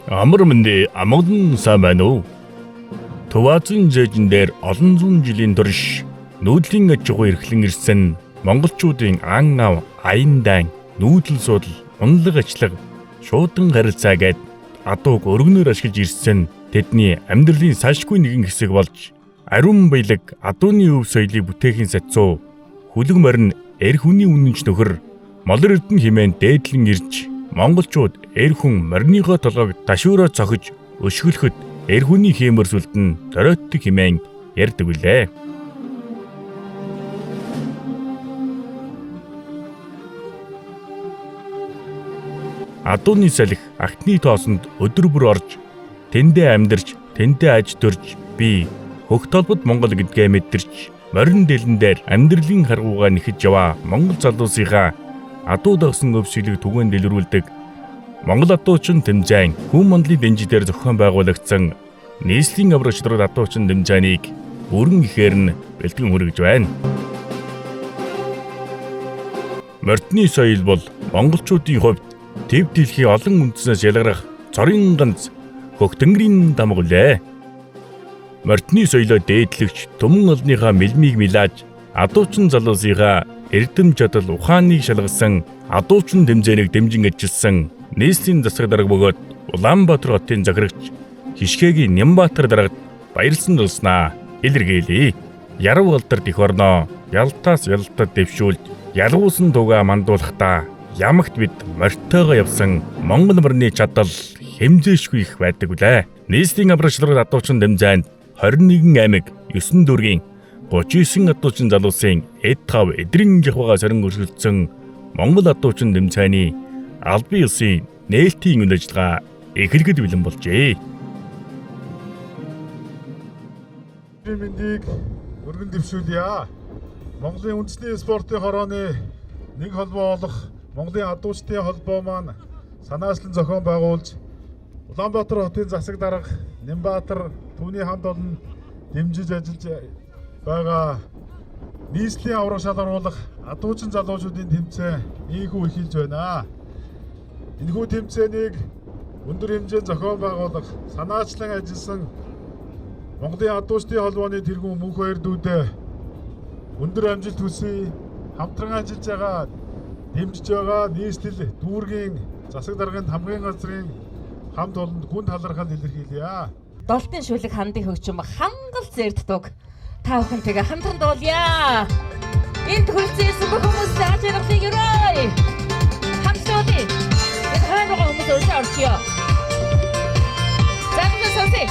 Амар мэндэ амгалан сайн байна уу? Төв Азийн зээжин дээр олон зуун жилийн турш нүүдлийн аж ахуй эрхлэн ирсэн монголчуудын ан ав, аян дайн, нүүдэл судал, унлаг ачлаг, шуудан харилцаа гээд адууг өргөнөөр ашиглаж ирсэн тэдний амьдралын салшгүй нэгэн хэсэг болж ариун баялаг адууны өв соёлыг бүтээхийн сацуу хүлэг морин эр хүний үнэнч нөхөр Молор Эрдэнэ хэмээн дээдлэн ирж монголчууд эр хүн мориныхоо толгойг ташуураа цохиж өшгөлөхөд эр хүний хиймөр сүлд нь доройтдог хэмээн ярьдаг билээ. Адууны салхи агтны тоосонд өдөр бүр орж тэндээ амьдарч, тэндээ аж төрж би хөх толбод Монгол гэдгээ мэдэрч морин дэлэн дээр амьдралын харгуугаа нэхэж яваа Монгол залуусынхаа адуу дагсан өвсөлийг түгээн дэлгэрүүлдэг Монгол адуучин тэмцээн хүн мондлын дэнжи дээр зохион байгуулагдсан нийслэлийн авраг шударгад адуучин тэмцээнийг бүрэн ихээр нь бэлтгэн хүргэж байна. Морьтны соёл бол монголчуудын хувьд төв дэлхийн олон үндэснээс ялгарах цорын ганц хөх тэнгэрийн дамга үлээ. Морьтны соёлоо дээдлэгч түмэн олныхаа мэлмийг милааж адуучин залуусынхаа эрдэм чадал ухааныг шалгасан адуучин тэмцээнийг дэмжин ажилласан нийслэлийн засаг дарга бөгөөд Улаанбаатар хотын захирагч Хишгээгийн Нямбаатар даргад баярлсан дулснаа илэрхийлье. Ярав алдарт эх орноо ялтаас ялтад дэвшүүлж ялгуусан тугаа мандуулахдаа ямагт бид морьтойгоо явсан Монгол морины чадал хэмзээшгүй их байдаг үлээ. Нийслэлийн авраг шударгад адуучин тэмцээнд 21 аймаг 9 дүүргийн 39 адуучин залуусын эд тав эдрийн жахвага сорин өрсөлдсөн Монгол адуучин тэмцээний албан ёсны нээлтийн үйл ажиллагаа эхлэхэд бэлэн болжээ. Мэндийг өргөн дэвшүүлье. Монголын үндэсний спортын хорооны нэг холбоо болох Монголын адуучдын холбоо маань санаачлан зохион байгуулж Улаанбаатар хотын засаг дарга Нямбаатар түүний хамт олон дэмжиж ажиллаж байгаа нийслэлийн авраг шалгаруулах адуучин залуучуудын тэмцээн ийхүү эхэлж байна. Энэхүү тэмцээнийг өндөр хэмжээнд зохион байгуулах санаачлан ажилласан Монголын адуучдын холбооны тэргүүн Мөнх Баярдүүдээ өндөр амжилт хүсье. Хамтран ажиллаж байгаа, дэмжиж байгаа нийслэл дүүргийн засаг даргын тамгын газрын хамт олонд гүн талархал илэрхийлье. Долтын шүлэг хандын хөгжим хангал зэрддэг. Та бүхэнтэйгээ хамтран дуулъя. Энд хүрэлцэн ирсэн бүх хүмүүст аж аргалыг өрөөе. Хамт дуулъя. Энэ хойно байгаа хүмүүс урьдаа орчъё. За бүгд сонсъё.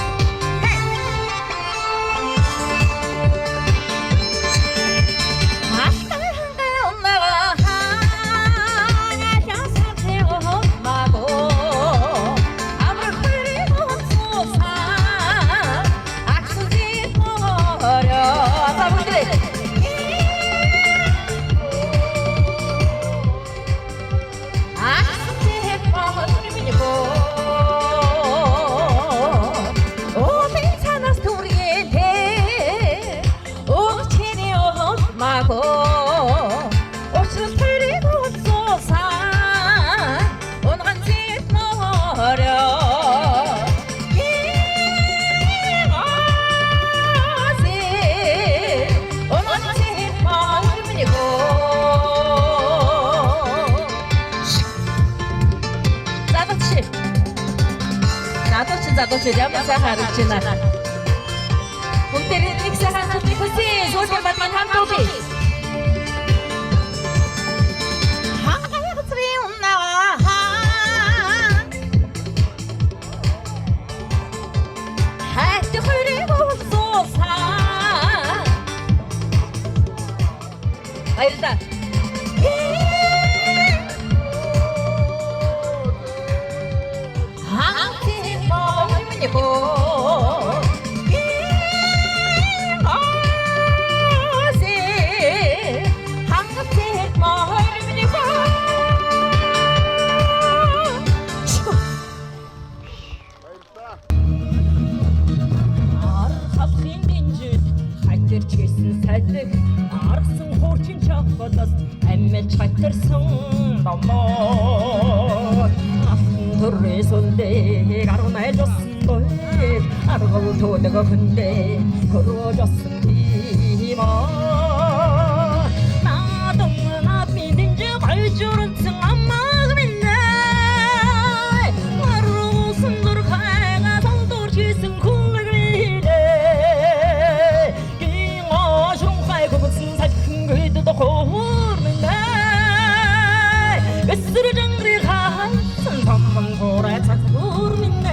Залуучууд ямар сайхан харагдаж байна. Бүгдээрээ нэг сайхан амжилтыг хүсье. Сүүлийн бад маань хамт дуулъя. Хангай газрын унаа. Хайт хориг уулзуулсан. Баярлалаа. Аргасан хуурчин чавхалаас амилж хатарсан номоо. төрийн гарнай жусан гой аргав төдөг хүндэ хөрөө жусан тима наадам наадмын дэнжи гойжурсан аммаг минь наруuсан зурхайга сандуур хийсэн хүнэг минь гин ошрон хайгуулсан салхин гэдэд хуур минь өсөр жангри хасан томон хурай цагуур минь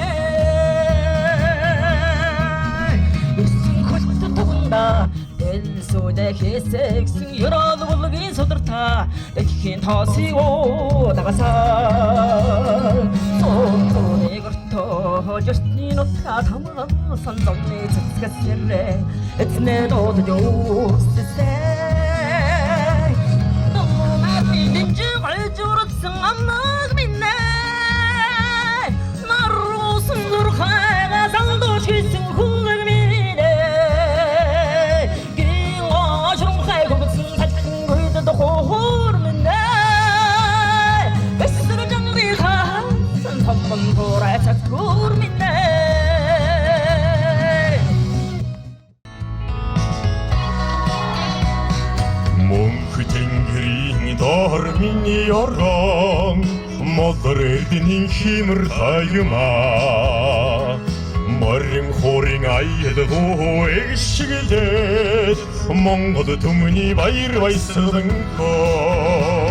өсөн хөлт туганда дэлсүүдэ хэсэгсэн ёроол булгийн сударта дэлхийн тоосыг дагасан цоцооны гортоо жөртний нутгаа тамгалсан зовны цэцгэс сэрэ эзнээ дуудаж үүссэн Номын дэнжи гойжурсан аммаг минь наруuсан зурхайга сандууч хийсэн хүнэг минь гин ошрон хайгуулсан салхин гүйдэд хуур минь бэсэр жангри хаасан томон хурай цагуур минь. Мөнх тэнгэрийн доор миний орон молор эрдэнийн химэр таюма морин хорин аялгуу эгшиглээд Монгол түмний баяр баясгаланхоо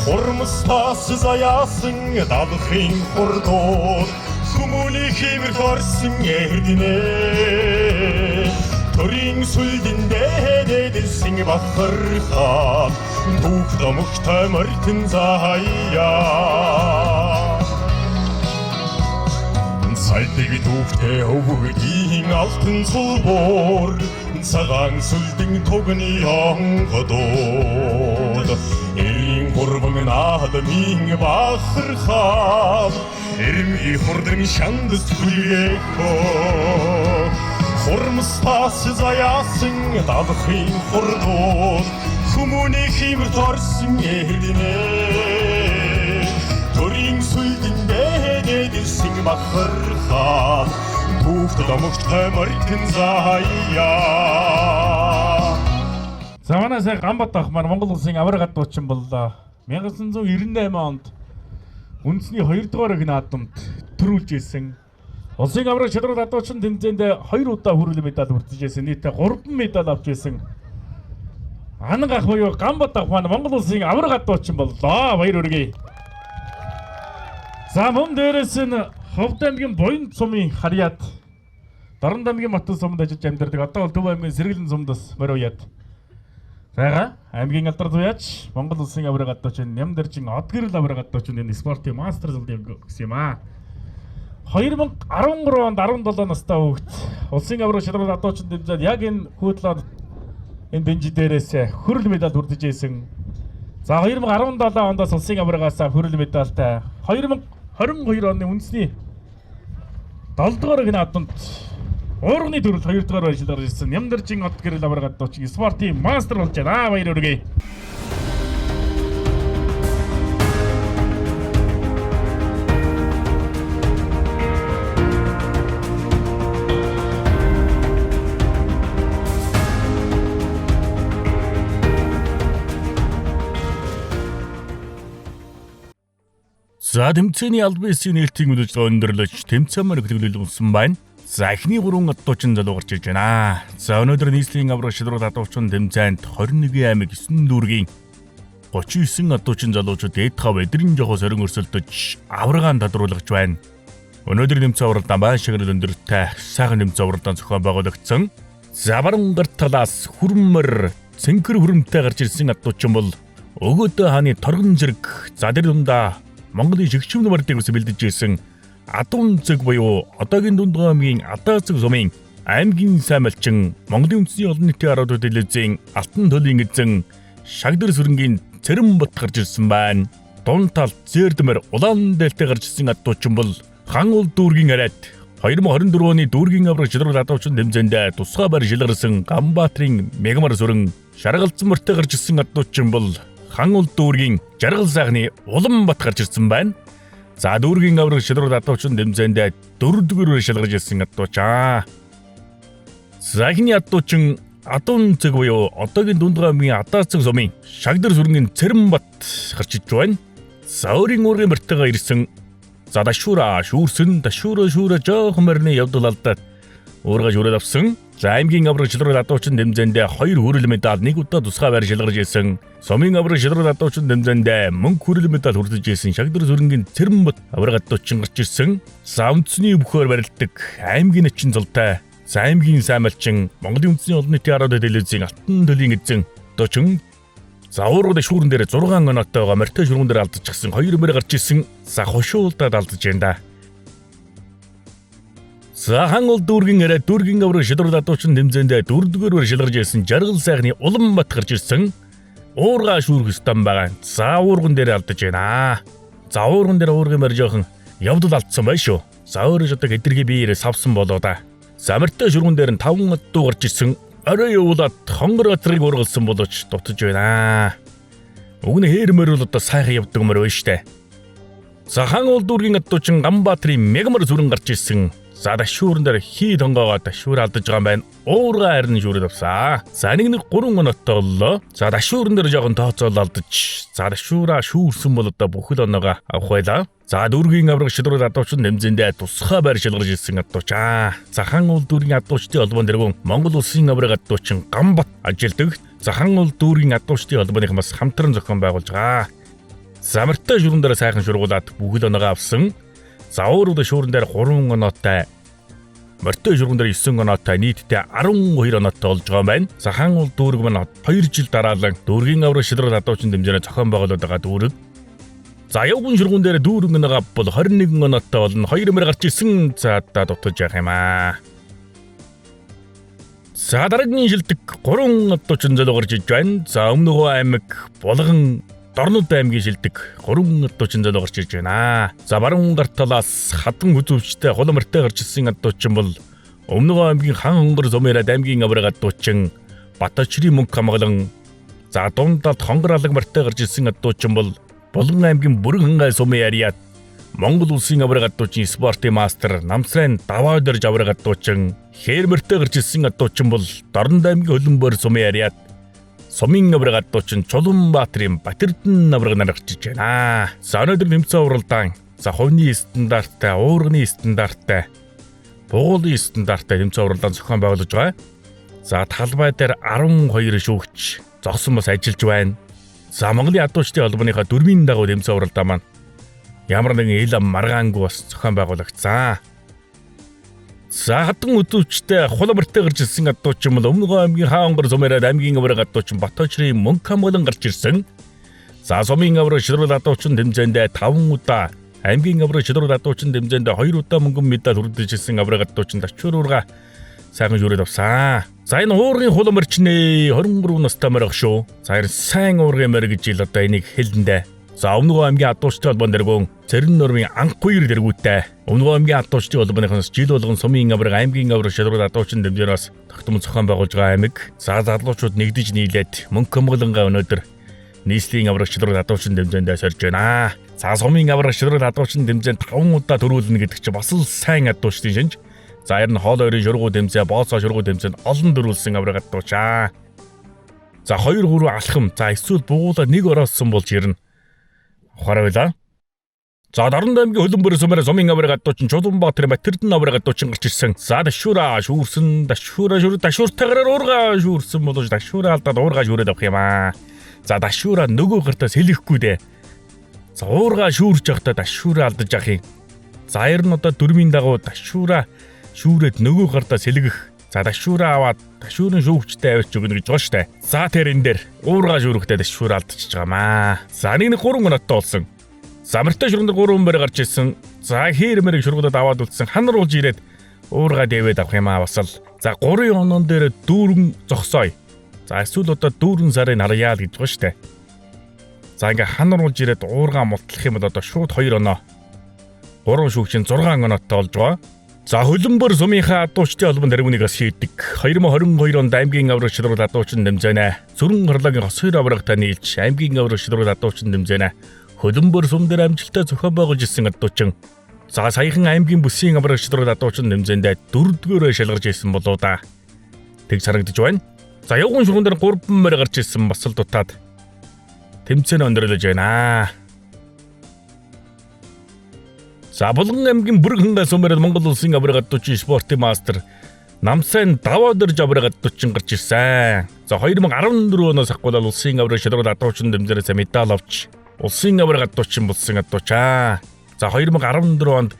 хурмстаас заяасан далхын хурдууд хүмүүний химэр орсон эрдэнэ төрийн сүлдэндээ дэдэлсэн бахар хаан түүх домогтой морьтон заяа Цайдаг түүхтэй өвгдийн алтан цулбуур цагаан сүлдэн тугны онгодууд эрийн гурван наадмын бахар хаан эрмий хурдан шандас хүлгэхөө хурмстаас заяасан далхын хурдууд хүмүүний химэр торсон эрдэнэ төрийн сүлдэндээ дэдэлсэн бахар хаан түүхт домогтой морьтон заяа. За манай сая Ганбат ах маань Монгол улсын аварга адуучин боллоо. 1998 онд үндэсний 2 дугаар их наадамд төрүүлж исэн. Улсын аварга шалралт адуучин тэмцээнд 2 удаа хүрэл медаль хүртэж исэн. Нийтдээ 3 медаль авч исэн. Анан ах буюу Ганбат ах маань Монгол улсын аварга адуучин боллоо. Баяр хүргэе. За мөн дээрээс нь Ховд аймгийн Буян сумын харьяат Дорнод аймгийн Батан сумд ажиллаж амьдардаг. Одоо бол Төв аймгийн Сэргэлэн сумд бас морь уяад байгаа. Аймгийн алдар зуяач Монгол улсын аварга адуучин Нямдаржин Одгэрэл аварга адуучин энэ спортын мастер золдын гэсэн юм аа. 2013 онд 17 настай хүүхэд улсын аварга шалралт адуучин тэмцээнд яг энэ хөөдлөө энэ дэнжи дээрээс хөрөл медаль хүртэж исэн. За 2017 ондоос улсын аваргаас хөрөл медальтай 2022 оны үндэсний 7 дугаар наадамд уурганы төрөл 2 дугаар байршил гарч ирсэн. Нямдаржин Одгэрэл аварга адуучин спортын мастер болж байна. Баяр хүргэе. За тэмцээний аль биесийн нээлтийн үйл өндөрлөж тэмцээн маань хөтөлбөрлөсөн байна. За эхний гурван адуучин залуу гарч ирж байна. За өнөөдөр нийслэлийн авраг шалралт адуучин тэмцээнд 21 аймаг 9 дүүргийн 39 адуучин залуучууд дээд хав эдрэн жохоо сорин өрсөлдөж аваргаан тодруулгаж байна. Өнөөдөр нэмцэн уралдаан байн шагнал өндөртэй сайхан нэмцэн уралдаан зохион байгуулагдсан. За баруун гар талаас хүрмэр цэнхэр хүрэмтэй гарч ирсэн адуучин бол Өгөөдөө хааны торгон зэрэг за тэр дундаа Монголын шигшвэн мордыг ус бэлдэж ирсэн Адуун зэг буюу одоогийн Дундгой аймгийн Адаацэг сумын аймгийн сайн малчин Монголын үндэсний олон нийтийн 10 дугаар телевизийн Алтан төлийн эзэн Шагдар сүрэнгийн Цэрэн бат гарч ирсэн байна. Дунд талд зээрдмэр улаан дээлтэй гарч ирсэн адуучин бол Хан уул дүүргийн арайт 2024 оны дүүргийн авраг шалралт адуучин тэмцээнд тусгай байр шилгарсан Ганбаатарын Мегмар сүрэн шаргалцсан мөртэй гарч ирсэн адуучин бол Хан уул дүүргийн Жаргал сайхны Улам бат гарч ирсэн байна. За дүүргийн авраг шилрүүл адуучин тэмцээндээ дөрөвдүгээр шалгарч ирсэн адуучаа. За эхний адуучин Адуун цэг буюу одоогийн Дундгай аймгийн Адаацэг сумын Шагдар сүрэнгийн Цэрэнбат гарч иж байна. За өөрийн уургийн мортойгоо ирсэн. За дашуура шүүрсэн, дашуура шүүрэ жоохон морины явдал алдаад уурга шүүрээд авсан. За аймгийн авраг шилрүүл адуучин тэмцээндээ 2 хүрэл медаль, нэг удаа тусгай байр шалгарч ирсэн. Сумын авраг шилрүүл адуучин тэмцээндээ мөнгө хүрэл медаль хүртэж ирсэн Шагдар сүрэнгийн Цэрэнбат авраг адуучин гарч ирсэн. За үндэсний өвхөөр барилдаг аймгийн начин зултай. За аймгийн сайн малчин Монголын үндэсний олон нийтийн радио телевизийн алтан төлийн эзэн дожин. За уургад шүүрэн дээр 6 оноотойгоо морьтой шүргэн дээр алдчихсан, 2 мөр гарч ирсэн. За хошуулдаад алдаж байна да. За хан ул дүүргэн яриа дүүргэн авраг шилрүүл адуучин тэмцээндээ дөрөвдүгээр үр шилгарч ирсэн Жаргал сайхны Улаанбат гарч ирсэн. Уурга шүүрэх ёстой байгаа. За уурган дээр алдаж байна. За уурган дээр уургын морь жоохон явдал алдсан байх шүү. За өөрөө одоо хэдэрхий биеэрээ савсан болоо да. За морьтой шүргэн дээр нь 5 адуу гарч ирсэн. Орой явуулаад хонгор газрыг ургалсан боловч дутаж байна. Уг нь хээр морь бол одоо сайхан явдаг морь байна штэ. За хан уул дүүргийн адуучин Ганбаатарын мегмар сүрэн гарч ирсэн. За дашуурн дээр хий тонгоогоо дашуур алдаж байгаа юм байна. Уурга харин шүүрээд авсан. За нэг нэг 3 оноотой боллоо. За дашуурн дээр жоохон тооцоол алдаж. За дашуура шүүрсэн бол одоо бүхэл оноогоо авах байлаа. За дүүргийн авраг шилрүүл адуучин тэмцээндээ тусгай байр шалгарч ирсэн адуучаа. За хан уул дүүргийн адуучдын холбоон дэргүн Монгол улсын авраг адуучин Ганбат ажилладаг. За хан уул дүүргийн адуучдын холбооных бас хамтран зохион байгуулж байгаа. За морьтой шүрэн дээр сайхан шургуулад бүхэл оноогоо авсан. За уурууд шүүрэн дээр 3 оноотой, морьтой шүргэн дээр 9 оноотой, нийтдээ 12 оноотой болж байгаа юм байна. За хан уул дүүрэг маань 2 жил дараалан дүүргийн авраг шилрүүл адуучин тэмцээнээ зохион байгуулад байгаа дүүрэг. За явган шүргэн дээр дүүрэн оноогоо бол 21 оноотой болно. 2 мөр гарч исэн. За одоо дутаж явах юм аа. За дараагийн шилдэг 3 адуучин зөлөө гарч иж байна. За Өмнөгөө аймаг Булган Дорнод аймгийн шилдэг 3 адуучин зөлөө гарч иж байна. За баруун гар талаас хадан хүзүүчтэй хулан морьтой гарч ирсэн адуучин бол Өмнөгөө аймгийн Хан хонгор сумын аймгийн авраг адуучин Баточрын мөнгө хамгаалан. За дунд талд хонгор алаг морьтой гарч ирсэн адуучин бол Булган аймгийн Бүрэн хангай сумын ариад Монгол улсын авраг адуучин спортын мастер Намсрайн даваа дөрж авраг адуучин Хээр морьтой гарч ирсэн адуучин бол Дорнод аймгийн Хөлөнбөр сумын ариад Сумын авраг адуучин Чулуунбаатарын Батэрдэн авраг нар гарч иж байна. За өнөөдөр нэмсэн уралдаан за хувны стандарттай, уурганы стандарттай, буулын стандарттай тэмцээн уралдаан зохион байгуулж байгаа. За талбай дээр 12 шүүгч зогсон бас ажиллаж байна. За Монголын адуучдын холбооныхаа дөрвийн дагуу тэмцээн уралдаан маань ямар нэгэн ил маргаангүй бас зохион байгуулагцсан. За хадан өдөвчтэй хулан морьтой гарч ирсэн адуучин бол Өмнөгөө аймгийн Хаан онгор сумын аймгийн авраг адуучин Баточрын мөнгө хамгаалан гарч ирсэн. За сумын авраг шилрүүл адуучин тэмцээндээ 5 удаа, аймгийн авраг шилрүүл адуучин тэмцээндээ 2 удаа мөнгөн медаль хүрдэж ирсэн авраг адуучин Тачуур уурга сайхан шүрээд авсан. За энэ уургын хулан морьчнээ 23 настай морь ах шүү. За энэ сайн уургын морь гэж ил одоо энийг хэлэндэ. За Өмнөгөө аймгийн адуучдын холбоон дэргүүн Цэрэн нурмын анхгүйр дэргүүтэй. Өмнөгөө аймгийн адуучдын холбооныхоос жил болгон сумын авраг, аймгийн авраг шалрал адуучин дэмжээрээс тогтмол зохион байгуулж байгаа аймаг. За залуучууд нэгдэж нийлээд мөнгө хамгаалангаа өнөөдөр нийслэлийн авраг шалрал адуучин дэмжээндээ сорж байна. За сумын авраг шалрал адуучин дэмжээнд 5 удаа төрүүлнэ гэдэг чинь бас л сайн адуучдын шинж. За ер нь хоол ойрын шургуу дэмжээ, бооцоо шургуу дэмжээнд олон дөрүүлсэн авраг адуучаа. За 2 3 алхам, за эсвэл буула нэг орооссон болж ирнэ. Ухаарай байлаа. За Дорнод аймгийн Хөлөнбөр сумаар сумын авраг адуучин Чулуунбаатарын Батэрдэн авраг адуучин гарч ирсэн. За дашуура шүүрсэн, дашуура шүр, дашууртайгаар уурга шүүрсэн болож дашуура алдаад уурга шүүрээд авах юм аа. За дашуура нөгөө гартаа сэлэхгүй дээ. За уурга шүүрж явахдаа дашуура алдаж явах юм. За ер нь одоо дөрмийн дагуу дашуура шүүрээд нөгөө гартаа сэлгэх. За дашуура аваад дашуурын шүүгчтэй авчиж өгнө гэж байгаа штэ. За тэр энэ дээр уурга шүүрэхдээ дашуура алдчихж байгаамаа. За нэг нэг 3 оноотой болсон. За морьтой шүргэн дээр 3 морь гарч ирсэн. За хээр морийг шургуудад аваад үлдсэн. Хан руу ирээд уурга дэвээд авах юм аа бас л. За 3 оноон дээр дүүрэн зогсоё. За эсвэл одоо дүүрэн сарын харъяа л гэж байгаа штэ. За ингээ хан руу ирээд уурга мултлах юм бол одоо шууд 2 оноо. 3 шүүгчин 6 оноотой болж байгаа. За Хөлөнбөр сумынхаа адуучдын холбоонд хариуныг бас шийдэг. 2022 онд аймгийн авраг шилрүүл адуучин дэмжээнэ. Зүрэн гарлагын хос хоёр аврагтай нийлж аймгийн авраг шилрүүл адуучин дэмжээнэ. Хөлбөмбөр сум дээр амжилттай зохион байгуулж ирсэн адуучин. За саяхан аймгийн бүсийн авраг шударгал адуучин тэмцээндээ 4-р шалгарч ирсэн болоо да. Тэг харагдаж байна. За явган шурган дээр 3 морь гарч ирсэн бас л дутаад тэмцээн өндөрлөж байна. За Булган аймгийн Бүрэг хангай сумаар Монгол улсын авраг адуучин спортын мастер Намсан Даваадэрж авраг адуучин гарч ирсэн. За 2014 оноос ахгуулаад улсын авраг шударгал адуучин тэмцээнээс медаль авч улсын авраг адуучин болсон адуучаа. За 2014 онд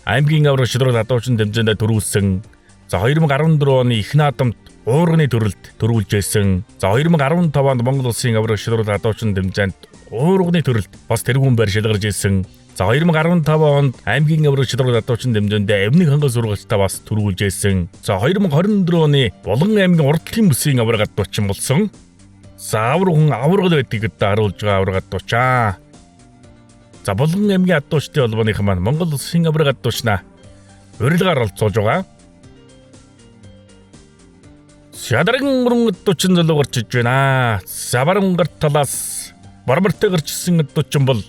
аймгийн авраг шударгал адуучин тэмцээндээ төрүүлсэн. За 2014 оны их наадамд уурганы төрөлд төрүүлж байсан. За 2015 онд Монгол улсын авраг шударгал адуучин тэмцээнд уурганы төрөлд бас тэргүүн байр шалгарч ирсэн. За 2015 онд аймгийн авраг шударгал адуучин тэмцээнд амны хангал сургалтаа бас төрүүлж байсан. За 2024 оны Булган аймгийн урдлын бүсийн авраг адуучин болсон. За авраг хүн авраг байдгийг одоо харуулж байгаа авраг адуучаа. За Булган аймгийн адуучдын холбооных маань Монгол улсын авраг адуучнаа урилгаар оролцуулж байгаа. Шадарган мөрөн адуучин залуу гарч иж байна. За баруун гар талаас бармартай гарч ирсэн адуучин бол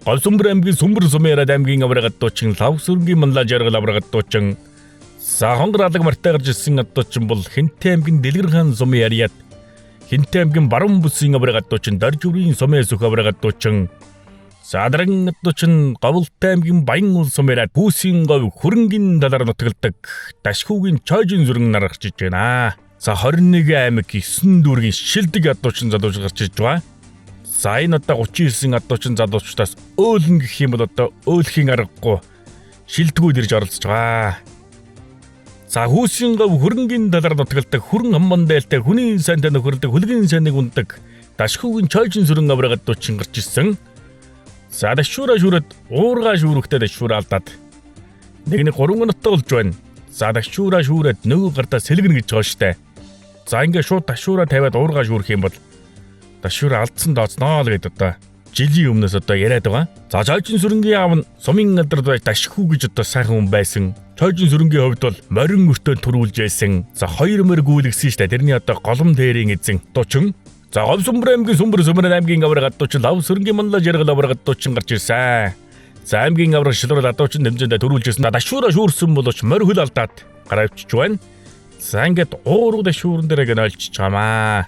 Говьсүмбэр аймгийн Сүмбэр сумын яриад аймгийн авраг адуучин Лав сүрэнгийн манлаа жаргал авраг адуучин. За хонгор алаг мартай гарч ирсэн адуучин бол Хинтээ аймгийн Дэлгэр хаан сумын яриад Хинтээ аймгийн Баруун бүсийн авраг адуучин Доржүрийн сумын сүх авраг адуучин. За дараагийн адуучин Говьлтай аймгийн Баян уул сум яриад Хүүсийн говь хөрөнгийн талаар нутагладаг Дашхүүгийн Чойжин сүрэн нар гарч иж байна. За 21 аймаг 9 дүүргийн шилдэг адуучин залууч гарч иж байгаа. За энэ одоо 39 адуучин залуучдаас өөлн гэх юм бол одоо өөлхийн аргагүй шилдэгүүд ирж оролцож байгаа. За хүүсийн говь хөрөнгийн талаар нутагладаг хүрэн хамбан дайлтай хүний сайнтай нөхөрлөдөг хөлгийн сайныг ундаг Дашхүүгийн Чойжин сүрэн авраг адуучин гарч ирсэн. За дашуура шүрэд уургаа шүүрэхтэй дашуура алдаад нэг нэг 3 минуттай болж байна. За дашуура шүүрээд нөгөө гардаа сэлгэнэ гэж байгаа штэ. За ингээ шууд дашуура тавиад уургаа шүүрэх юм бол дашуура алдсан дооцноо л гэдээ одоо жилийн өмнөөс одоо яриад байгаа. За Чойжин сүрэнгийн аав нь сумын алдарт байж Дашхүү гэж одоо сайхан хүн байсан. Чойжин сүрэнгийн хувьд бол морин өртөө төрүүлж байсан. За 2 морь гүйлгсэн штэ. Тэрний одоо голом дээрийн эзэн дуучин. За Говьсүмбэр аймгийн Сүмбэр сүмрэн аймгийн авраг адуучин Лав сүрэнгийн манлаа жаргал авраг адуучин гарч ирсэн. За аймгийн авраг шилрэл адуучин тэмцээндээ төрүүлж ирсэн. Дашуура шүүрсэн боловч морь хөл алдаад гараа авчиж байна. За ингээд ууруу дашуурн дээр гэн ойлчиж чамаа.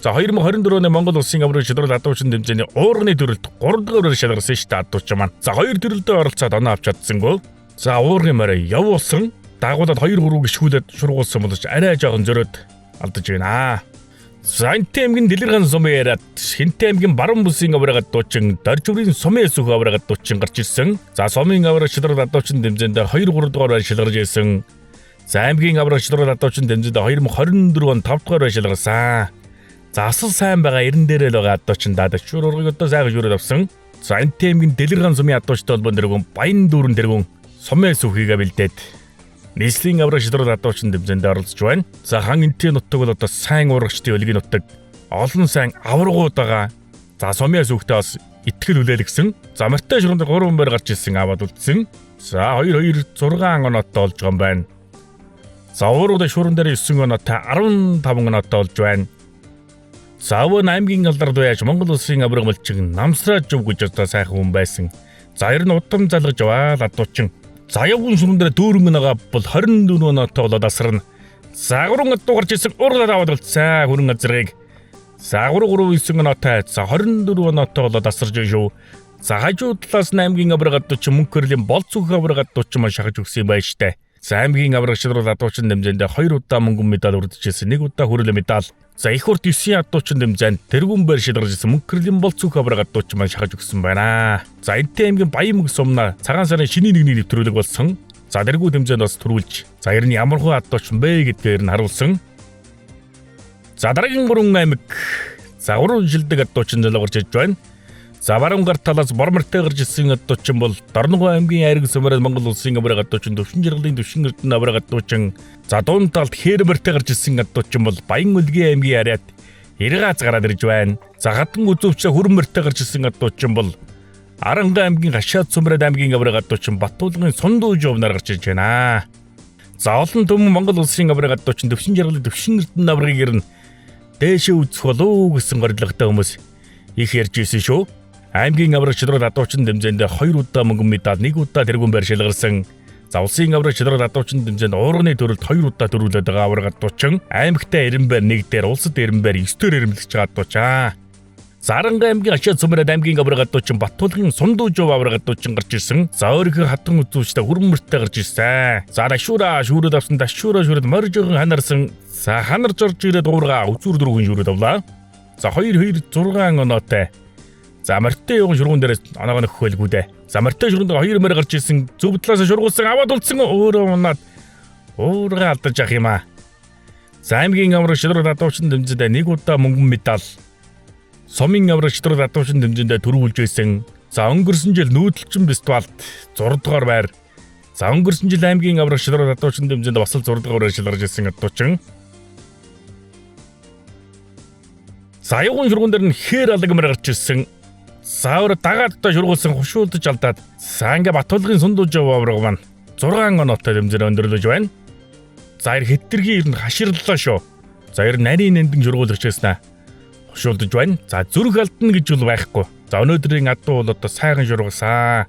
За 2024 оны Монгол улсын авраг шударгал адуучин тэмцээний уурганы төрөлд 3 дахь өрөөр шалгарсан шүү дээ адуучин маань. За 2 төрөлдөө оролцоод оноо авч чадсангүй. За уургын морь явуулсан. Дагуулад 2 3 гишгүүлээд шургуулсан боловч арай жоохон зөрөөд алдаж байна. За Энтэй аймгийн Дэлгэрхан сумын яриад Хинтээ аймгийн Баруун бүсийн авраг адуучин Доржүрийн сумын сүх авраг адуучин гарч ирсэн. За сумын авраг шударгал адуучин тэмцээнд 2 3 дугаар байр шалгарч ирсэн. За аймгийн авраг шударгал адуучин тэмцээнд 2024 он 5 дугаар байр шалгарсан. За асал сайн байгаа 90 дээрээ л байгаа адуучин дашуур ургыг одоо сайхан шүүрээд авсан. За Энтэй аймгийн Дэлгэрхан сумын адуучтай холбоон дэргүн Баян дүүрэн дэргүн сумын сүхийгээ бэлдээд нийслэлийн авраг шударгал адуучин тэмцээнд оролцож байна. За хан Энтэй нутаг бол одоо сайн урагчдын өлгийн нутаг. Олон сайн аваргууд байгаа. За сумын сүхтэй бас итгэл хүлээлгсэн. За морьтой шурганд 3 морь гарч ирсэн аваад үлдсэн. За 2 2 6 оноотой болж байгаа юм байна. За уурууд шууран дээр 9 оноотой 15 оноотой болж байна. За өвөө аймгийн алдарт байж Монгол улсын авраг малчин намсраа жив гэж одоо сайхан хүн байсан. За ер нь удам залгаж яваа адуучин. За явган шүрэн дээр дүүрэн нагаа бол 24 оноотой болоод асарна. За 3 адуу гарч ирсэн уурлаад аваад болцсон хүрэн азрыг. За 3 3 9 оноотой за 24 оноотой болоод асарж шүү. За хажуу талаас нь аймгийн авраг адуучин Мөнхөрлийн бол цүнх авраг адуучин маань шахаж өгсөн юм байна штэ. За аймгийн авраг шударгал адуучин тэмцээндээ 2 удаа мөнгөн медаль үрдчихсэн, 1 удаа хүрэлэн медаль. За их урт 9 адуучин тэмцээнд тэргүүн байр шалгарч ирсэн Мөнхөрлийн бол цүнх авраг адуучин маань шахаж өгсөн байна. За Энтэй аймгийн Баян мөг сумнаа цагаан сарын шинийн нэгний нэвтрүүлэг болсон. За тэргүү тэмцээнд бас төрүүлж за ер нь ямар хуу адуучин бэ гэдгээр нь харуулсан. За дараагийн 3 аймаг за 3 шилдэг адуучин залуу гарч иж байна. За баруун гар талаас бормортой гарч ирсэн адуучин бол Дорногов аймгийн айраг сумаараа Монгол улсын авраг адуучин Төвшин жаргалын Төвшин эрдэнэ авраг адуучин. За дуун талд хээр морьтой гарч ирсэн адуучин бол Баян үлгийн аймгийн ариат Иргац гараад ирж байна. За гадан үзүүвчээ хүрэн морьтой гарч ирсэн адуучин бол Аранга аймгийн Гашаад сумрад аймгийн авраг адуучин Батуулгын Сундуу жовнаар гарч ирж байна. За олон түмэн Монгол улсын авраг адуучин Төвшин жаргалын Төвшин эрдэнэ аврагыг ирнэ дээшээ үзэх болов уу гэсэн горилготой хүмүүс их ярьж ирсэн шүү. Аймгийн авраг шударга адуучин тэмцээнд 2 удаа мөнгөн медаль, 1 удаа тэргүүн байр шалгарсан. За улсын авраг шударга адуучин тэмцээнд уурганы төрөлд 2 удаа төрүүлээд байгаа авраг адуучин аймагтай Эренбэр 1 дээр, улсад Эренбэр 9 дээр эрэмблэж байгаа адуучаа. Заранга аймгийн Ачаа Цүмэрэ аймгийн авраг адуучин Баттулгын Сундуужов авраг адуучин гарч ирсэн. За өөрийнхөө хатан үзүүчтэй хүрэн мөртөө гарч ирсэн. За дашуура шүүрээд авсан, дашуура шүүрээд морь жоохон ханарсан. За ханарч орж ирээд уурга үзүүр дөрвөн шүүрээд авлаа. За 2 2 6 оноотой. За морьтой явган шургуун дээрээс оноогоо нөхөх байлгүй дээ. За морьтой шургуун дээр 2 морь гарч ирсэн. Зөв талаас шургуулсан, аваад үлдсэн, өөрөө унаад уурга алдаж ах юм аа. За аймгийн авраг шударга адуучин тэмцээндээ 1 удаа мөнгөн медаль, Сумын авраг шударга адуучин тэмцээндээ төрүүлж байсан. За өнгөрсөн жил нүүдэлчин фестивалд 6 дугаар байр. За өнгөрсөн жил аймгийн авраг шударга адуучин тэмцээнд бас л 6 дугаар байр шалгарч ирсэн адуучин. За аюугын шургуун дээр нь хээр алаг мөр гарч ирсэн. За өөр дагаад одоо шургуулсан, хушуулдаж алдаад. За ингээ Батулгын Сундууж авраг маань 6 оноотой тэмцээн өндөрлөж байна. За хэтэрхий ер нь хаширлаа шүү. За ер нарийн нандин шургуулагч байснаа хушуулдаж байна. За зүрх алдна гэж бол байхгүй. За өнөөдрийн адуу бол одоо сайхан шургасан.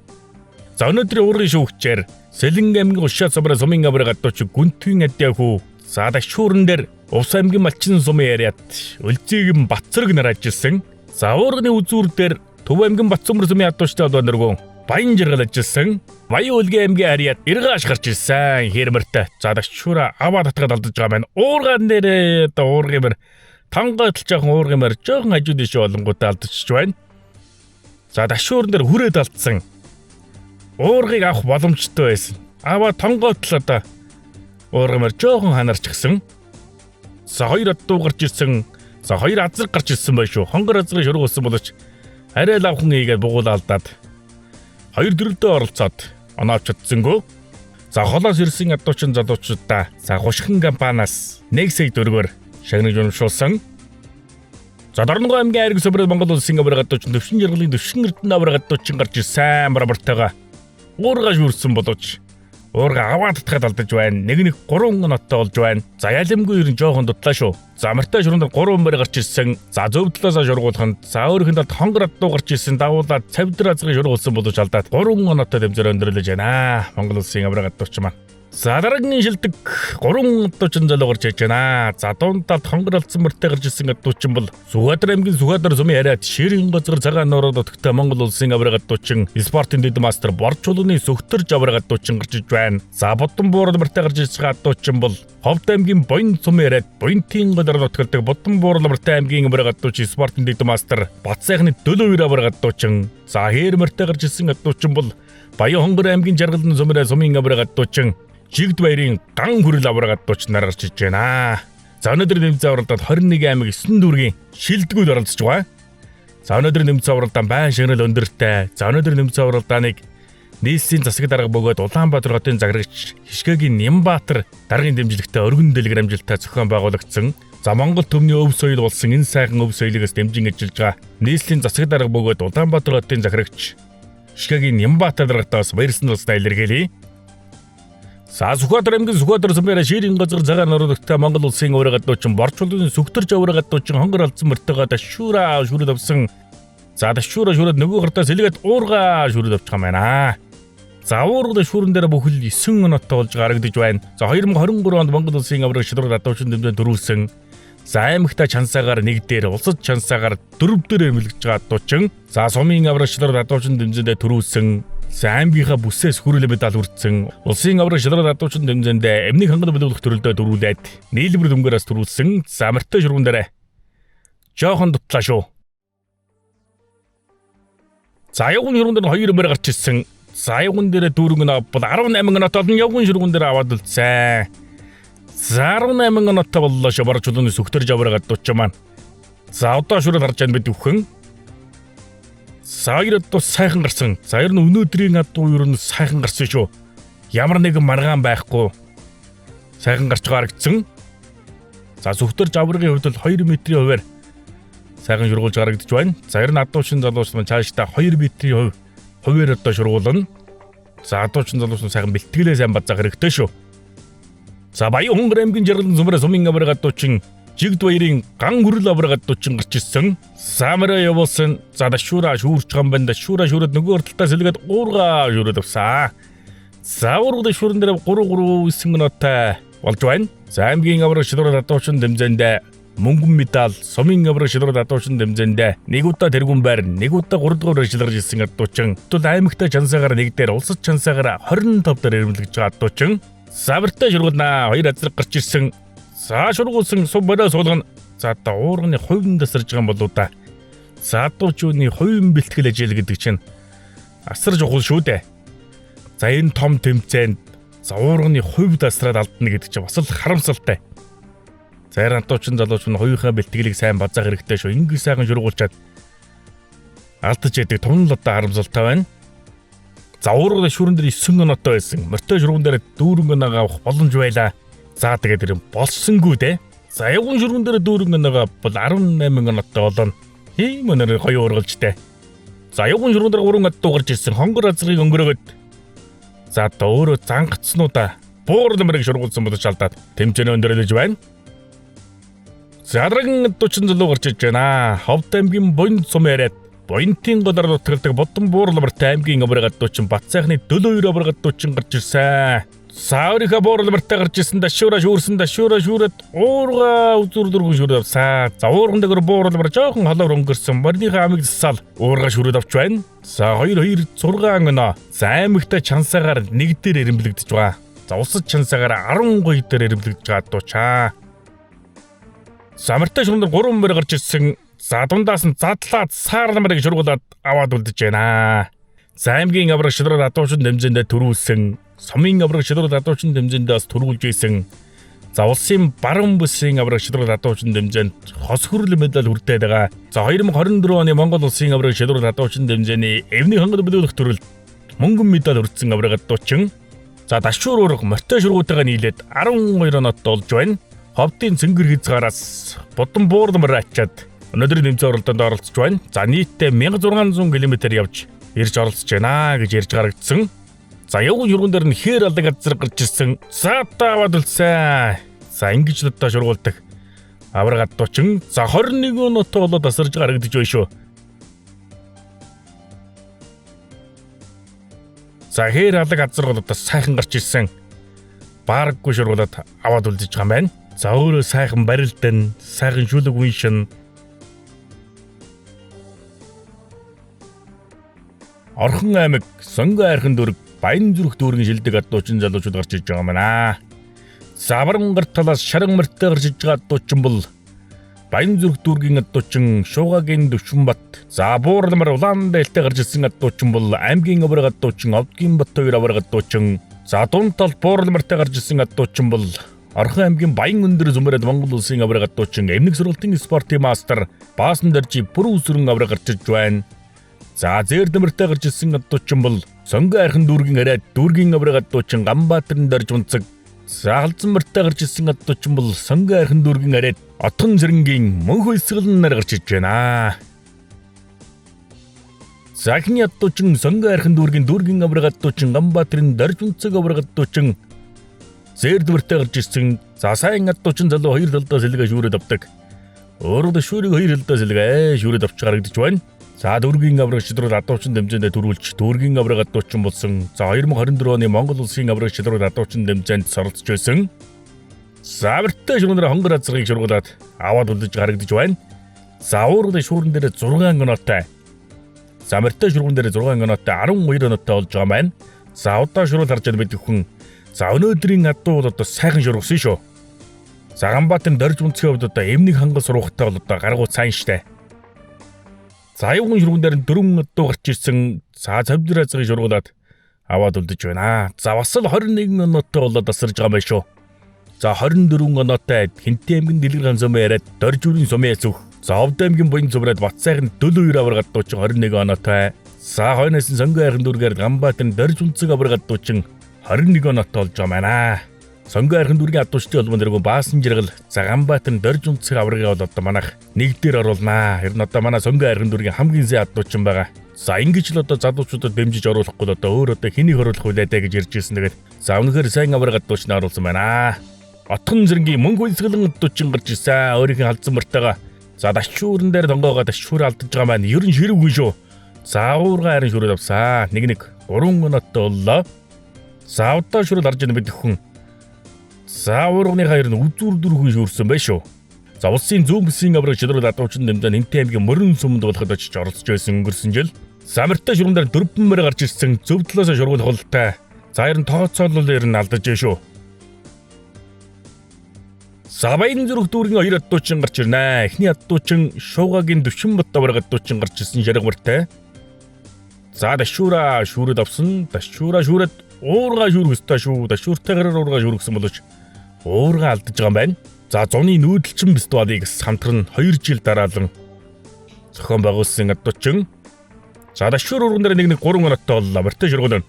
За өнөөдрийн уурын шүүгчээр Сэлэнг аймгийн Ушаа цомроо сумын авраг адууч Гүнтгийн Адиахүү. За дашуурн дээр Увс аймгийн Малчин сумын яриад Өлзийгэн Батцэрэг нар ажилласан. За уурганы үзүүр дээр Төв аймгийн Батцөмөр сумын адуучтай холбоо нөргөн Баян жаргал ажилласан. Баян үлгийн аймгийн харьяат Иргааш гарч ирсэн. Хэрмэртэй. За дашуура аваа татгаад алдаж байгаа маань. Уургаан дээрээ одоо уургын мөр тонгойтл жоохон уургын мөр жоохон хажуу дээшээ болонгуудаа алдчихж байна. За дашуурн дээр хүрээд алдсан. Уургыг авах боломжтой байсан. Аваа тонгойтл одоо уургын мөр жоохон ханарчихсан. За 2 адуу гарч ирсэн. За 2 азраг гарч ирсэн байх шүү. Хонгор азрыг шургуулсан боловч арай л авхан ийгээд бугуул алдаад 2 дөрөвдөө оролцоод оноо авч чадсангүй. За холоос ирсэн адуучин залуучуудаа за Гушхан компаниас 1 сая төгрөгөөр шагнаж уншуулсан. За Дорногов аймгийн айраг сүмрэл Монгол улсын авраг адуучин Төвшин жаргалын Төвшин Эрдэнэ авраг адуучин гарч ирсэн. Барбартайгаа уурга шүүрсэн боловч уурга аваад татхад алдаж байна. 1-1 3 оноотой болж байна. За ялимгүй ер нь жоохон дутлаа шүү. За морьтой шургуунд 3 морь гарч ирсэн. За зөв талаасаа шургуулах нь за өөрийнх нь талд хонгор адуу гарч ирсэн. Дагуулаад цавдар азгыг шургуулсан боловч алдаад 3 оноотой тэмцээр өндөрлөж байна. Монгол улсын авраг адууч маань. За дараагийн шилдэг 3 адуучин залуу гарч иж байна. За дунд талд хонгор алдсан морьтой гарч ирсэн адуучин бол Сүхбаатар аймгийн Сүхбаатар сумын яриад Ширийн гоцгор цагаан нуурууд нутагтай Монгол улсын авраг адуучин спортын дэд мастер Борчуулганы Сөхтөрж авраг адуучин гарч иж байна. За Бодон буурал морьтой гарч иж байгаа адуучин бол Ховд аймгийн Буян сумын яриад Буянтын голоор нутгалдаг Бодон буурал морьтой аймгийн авраг адуучин спортын дэд мастер Бат сайхны Дөлөөр авраг адуучин. За хээр морьтой гарч ирсэн адуучин бол Баян хонгор аймгийн Жаргалан сумын сумын авраг адуучин Жигд баярын ган хүрэл авраг адууч нар гарч иж байна. За өнөөдөр нэмцэн авралдад 21 аймаг 9 дүүргийн шилдэгүүд оролцож байгаа. За өнөөдөр нэмцэн авралдаан байн шагнал өндөртэй. За өнөөдөр нэмцэн авралдааныг нийслэлийн засаг дарга бөгөөд Улаанбаатар хотын заграгч Хишгээгийн Нямбаатар даргын дэмжлэгтэй өргөн дэлгэр амжилттай зохион байгуулагдсан. За Монгол төмний өв соёл болсон энэ сайхан өв соёлоос дэмжин ажиллаж байгаа нийслэлийн засаг дарга бөгөөд Улаанбаатар хотын захирагч Хишгээгийн Нямбаатар даргатаас баярсан тусдаа илэрхийлье. За Сүхбаатар аймгийн Сүхбаатар сумын ширийн газар цагаан нуруудагтай Монгол улсын авраг адуучин Борчуулын Сүгтэрж авраг адуучин хонгор алдсан мөртөөгөө дашуура шүрээд авсан. За дашуура шүрээд нөгөө гартаа сэлгээд уурга шүрээд авчих юм байна. За уурга шүүрэн дээр бүхэл 9 оноотой болж гарагдаж байна. За 2023 онд Монгол улсын авраг шударга адуучин тэмцээнд төрүүлсэн. За аймагта чансаагаар 1 дээр, улсад чансаагаар 4 дээр эмгэлж байгаа адуучин. За сумын авраг шударга адуучин тэмцээндээ төрүүлсэн. За аймгийнхаа бүсээс хүрээлэн медаль хүртсэн. Улсын авраг шударга адуучин тэмцээндээ эмнэг хангал бүлэглэх төрөлдөө төрүүлээд нийлбэр дүнгээрээс төрүүлсэн. За морьтой шургуун дээр жоохон дутлаа шүү. За явган шургуун дээр 2 морь гарч ирсэн. За явган дээр дүүрэн бол 18 оноотой олон явган шургуун дээр аваад үлдсэн. За 18 оноотой боллоо шүү. Борчуулгын Сүгтэрж авраг адуучин маань. За одоо шүрэл харж байна бид бүхэн. За хоёр адуу сайхан гарсан. За ер нь өнөөдрийн адуу ер нь сайхан гарсан шүү. Ямар нэгэн маргаан байхгүй. Сайхан гарч харагдсан. За Сүгтэрж аврагын хувьд бол 2 метрийн хувиар сайхан шургуулж харагдаж байна. За ер нь адуучин залууч маань цаашдаа 2 метрийн хувиар одоо шургуулна. За адуучин залууч нь сайхан бэлтгэлээ сайн базаах хэрэгтэй шүү. За Баян хонгор аймгийн Жаргалан сумын сумын авраг адуучин Жигд баярын ган хүрэл авраг адуучин гарч ирсэн. Самараа явуулсан. За дашуура шүүрч гам байна. Дашуура шүүрээд нөгөө урталтаа сэлгээд уурга шүүрээд авсан. За уурга шүүрэн дээр 3 3 9 минуттай болж байна. За аймгийн авраг шилрүүд адуучин тэмцээндээ мөнгөн медаль, сумын авраг шилрүүд адуучин тэмцээндээ нэг удаа тэргүүн байр, нэг удаа 3 дугаар шилэрж ирсэн адуучин. Тул аймагтай чансаагаар нэг дээр, улсад чансаагаар 25 дээр ирмэлгэж байгаа адуучин. Савартай шургуулнаа. Хоёр азраг гарч ирсэн. За шургуулсан сум бороо суулгана. За одоо уурганы хувийн тасарж байгаа юм болоо да. За адуучууны хувийн бэлтгэл ажил гэдэг чинь асар чухал шүү дээ. За энэ том тэмцээнд за уурганы хувь тасраад алдна гэдэг чинь бас л харамсалтай. За адуучин залууч нь хувийнхаа бэлтгэлийг сайн базаах хэрэгтэй шүү. Ингээ сайхан шургуулчаад алдаж яадаг тун л одоо харамсалтай байна. За уурганы шүрэн дээр 9 оноотой байсан. Морьтой шүргэн дээр 4 оноогоо авах боломж байлаа. За тэгээд тэр болсонгүй дээ. За явган шүргэн дээр 4 оноогоо бол 18 оноотой болно. Ийм өнөр гоё уургалжтай. За явган шүргэн дээр 3 адуу гарч ирсэн. Хонгор азрыг өнгөрөөгд. За одоо өөрөө зангацснуудаа буур нэмрийг шургуулсан бодож алдаад тэмцээнээ өндөрлөж байна. Задраган адуучин залуу гарч ирж байна. Ховд аймгийн буян сум яриад Буянтын голоор нутгалдаг Бодон буурлмартай аймгийн авраг адуучин Батсайхны 72 авраг адуучин гарч ирсэн. Саурийнхаа буурлмартай гарч ирсэн дашуура шүүрсэн дашуура шүүрээд уурга үзүр дөрвөн шүүрээд авсан. За уурган дээр буурлмар жоохон холоор өнгөрсөн. Морьныхаа амийг засаал уурга шүүрээд авч байна. За 2 2 6 оноо. За аймагтай чансаагаар нэг дээр эрэмблэгдэж байгаа. За улсад чансаагаар 12 дээр эрэмблэгдэж байгаа адуучаа. Самартай шүрэн дээр 3 морь гарч ирсэн. За дундаас нь задлаад саар намрыг шургуулад аваад үлдэж байна. За аймгийн авраг шудраг адуучин тэмцээндээ төрүүлсэн. Сумын авраг шудраг адуучин тэмцээндээ бас төрүүлж исэн. За улсын баруун бүсийн авраг шудраг адуучин тэмцээнд хос хөрөл медаль хүртээд байгаа. За 2024 оны Монгол улсын авраг шудраг адуучин тэмцээний эвний хангал бүлэглэх төрөлд мөнгөн медаль хүртсэн авраг адуучин. За дашуур уурга морьтой шургуутайгаа нийлээд 12 оноотой болж байна. Ховдын цэнгэр хязгаараас Бодон буурлмар ачаад өнөөдрийн тэмцээн оролдоонд оролцож байна. За нийтдээ 1600 км явж ирж оролцож байна гэж ярьж гарагдсан. За явган шурган дээр нь хээр алдаг газар гарч ирсэн. За одоо аваад үлдсэн. За ингэж л одоо шургуулдаг. Авраг адуучин за 21 оноотой болоод тасарж гарагдаж байна шүү. За хээр алаг газар бол одоо сайхан гарч ирсэн. Баараггүй шургуулад аваад үлдэж байгаа юм байна. За өөрөө сайхан барилдан, сайхан шүлэг уншин. Орхон аймаг, Сонгон айрхан дүүрэг, Баян зүрх дүүргийн шилдэг адуучин залуучууд гарч иж байгаа юм байна. За баруун гар талаас шаран морьтой гарч иж байгаа адуучин бол Баян зүрх дүүргийн адуучин Шуугагийн Төвшинбат. За буурлмар улаан дээлтэй гарч ирсэн адуучин бол аймгийн авраг адуучин Овдгийн Бат хоёр авраг адуучин. За дунд тал буурлмартай гарч ирсэн адуучин бол Орхон аймгийн Баян өндөр зүмрэд Монгол улсын авраг адуучин Эмнэг сургалтын спортын мастер Баасан дэржи бүрэн үсрэн авраг гарч ирж байна. За зээр дэмэртэй гарч ирсэн адуучин бол Сонгон айрхан дүүргийн арай дүүргийн авраг адуучин Ганбаатарын дорж унцаг. За халзан морьтой гарч ирсэн адуучин бол Сонгон айрхан дүүргийн арай Отгон зэрэнгийн мөнх өлсгөл нар гарч ирж байна. За эхний адуучин Сонгон айрхан дүүргийн дүүргийн авраг адуучин Ганбаатарын дорж унцаг авраг адуучин зээр дэмэртэй гарч ирсэн. За сайн адуучин залуу хоёр талдаа сэлгээ шүүрээд авдаг. Өөрөөр шүүрийг хоёр талдаа сэлгээ шүүрээд авч харагдаж байна. За дүүргийн авраг шидрүүд адуучин тэмцээндээ төрүүлж дүүргийн авраг адуучин болсон. За 2024 оны Монгол улсын авраг шидрүүд адуучин тэмцээнд оролцож байсан. За морьтой шүргэнээр хонгор азрыг шургуулад аваад үлдэж харагдаж байна. За уурганы шүүрэн дээр 6 оноотой. За морьтой шүргэн дээр 6 оноотой 12 оноотой болж байгаа маань. За удаа шүрүүл харж байгаа бид бүхэн. За өнөөдрийн адуу бол одоо сайхан шургасан шүү. За Ганбаатарын дорж үнцгийн хувьд одоо эмнэг хангал сургахтай бол одоо гаргуу сайн штэ. За аюулгүй шүргэн дээр 4 адуу гарч ирсэн. За цавдэр азрыг шургуулад аваад үлдэж байна. За бас л 21 оноотой болоод асарж байгаа юм байна шүү. За 24 оноотой Хинтээ аймгийн Дэлгэр ган сумын яриад Дорж үрийн сумын яцүх. За Овд аймгийн буян зүмрээд Батсайхан 72 авраг адуучин 21 оноотой. За хойноос нь Сонгон айрхан дүүргээр Ганбаатарын Дорж үнцэг авраг адуучин 21 оноотой болж байгаа байна. Сонгон айрхан дүүргийн адуучдын холбоон дэргүү Баасан жаргал за Ганбаатарын Дорж үнцэг аврагийг бол одоо манайх нэг дээр оруулнаа. Ер нь одоо манай Сонгон айрхан дүүргийн хамгийн сайн адуучин байгаа. За ингэж л одоо залуучуудад дэмжиж оруулахгүй л одоо өөр одоо хэнийг оруулах вүлээ дээ гэж ярьж ирсэн. Тэгээд за үнэхээр сайн авраг адуучнаа оруулсан байна. Отгон зэрнгийн мөнгө үйлсгэлэн оддуучин гарч ирсэн. Өөрийнх нь алдсан мөртөөгөө. За дашчуурн дээр донгоогоо дашчуур алдаж байгаа маань ер нь ширүүгүй шүү. За уурга харин шүрээд авсан. 1-1 3 оноотой боллоо. За удаа шүрэл харж байна бид хүн. За уурганы хоёр нь үзүүр дөрвөн шүүрсэн байх шүү. За улсын зүүн бүсийн авраг шидрэл адуучин дэмжин Энтэн аймгийн мөрөн сүмэнд болоход очиж оролцож байсан өнгөрсөн жил. Самартай шүрэн дээр дөрвөн мөр гарч ирсэн зөв талаас шургуулах хултай. За ер нь тооцоолол ер нь алдаж шүү. За Баян зүрх дүүргийн хоёр адуучин гарч ирнэ. Эхний адуучин Шуугагийн 40 бот авраг адуучин гарч ирсэн шарга мөртэй. За дашуура шүүрээд авсан. Дашуура шүүрээд уурга шүүрэх ёстой шүү. Дашууртай гараар уурга шүүргэсэн боловч уурга алдаж байгаа юм байна. За зуны нүүдэлчин фестивалыг самтран 2 жил дараалан зохион байгуулсан адуучин. За дашуур урган дээр 1-1 3 оноотой боллоо. Морьтой шургуулна.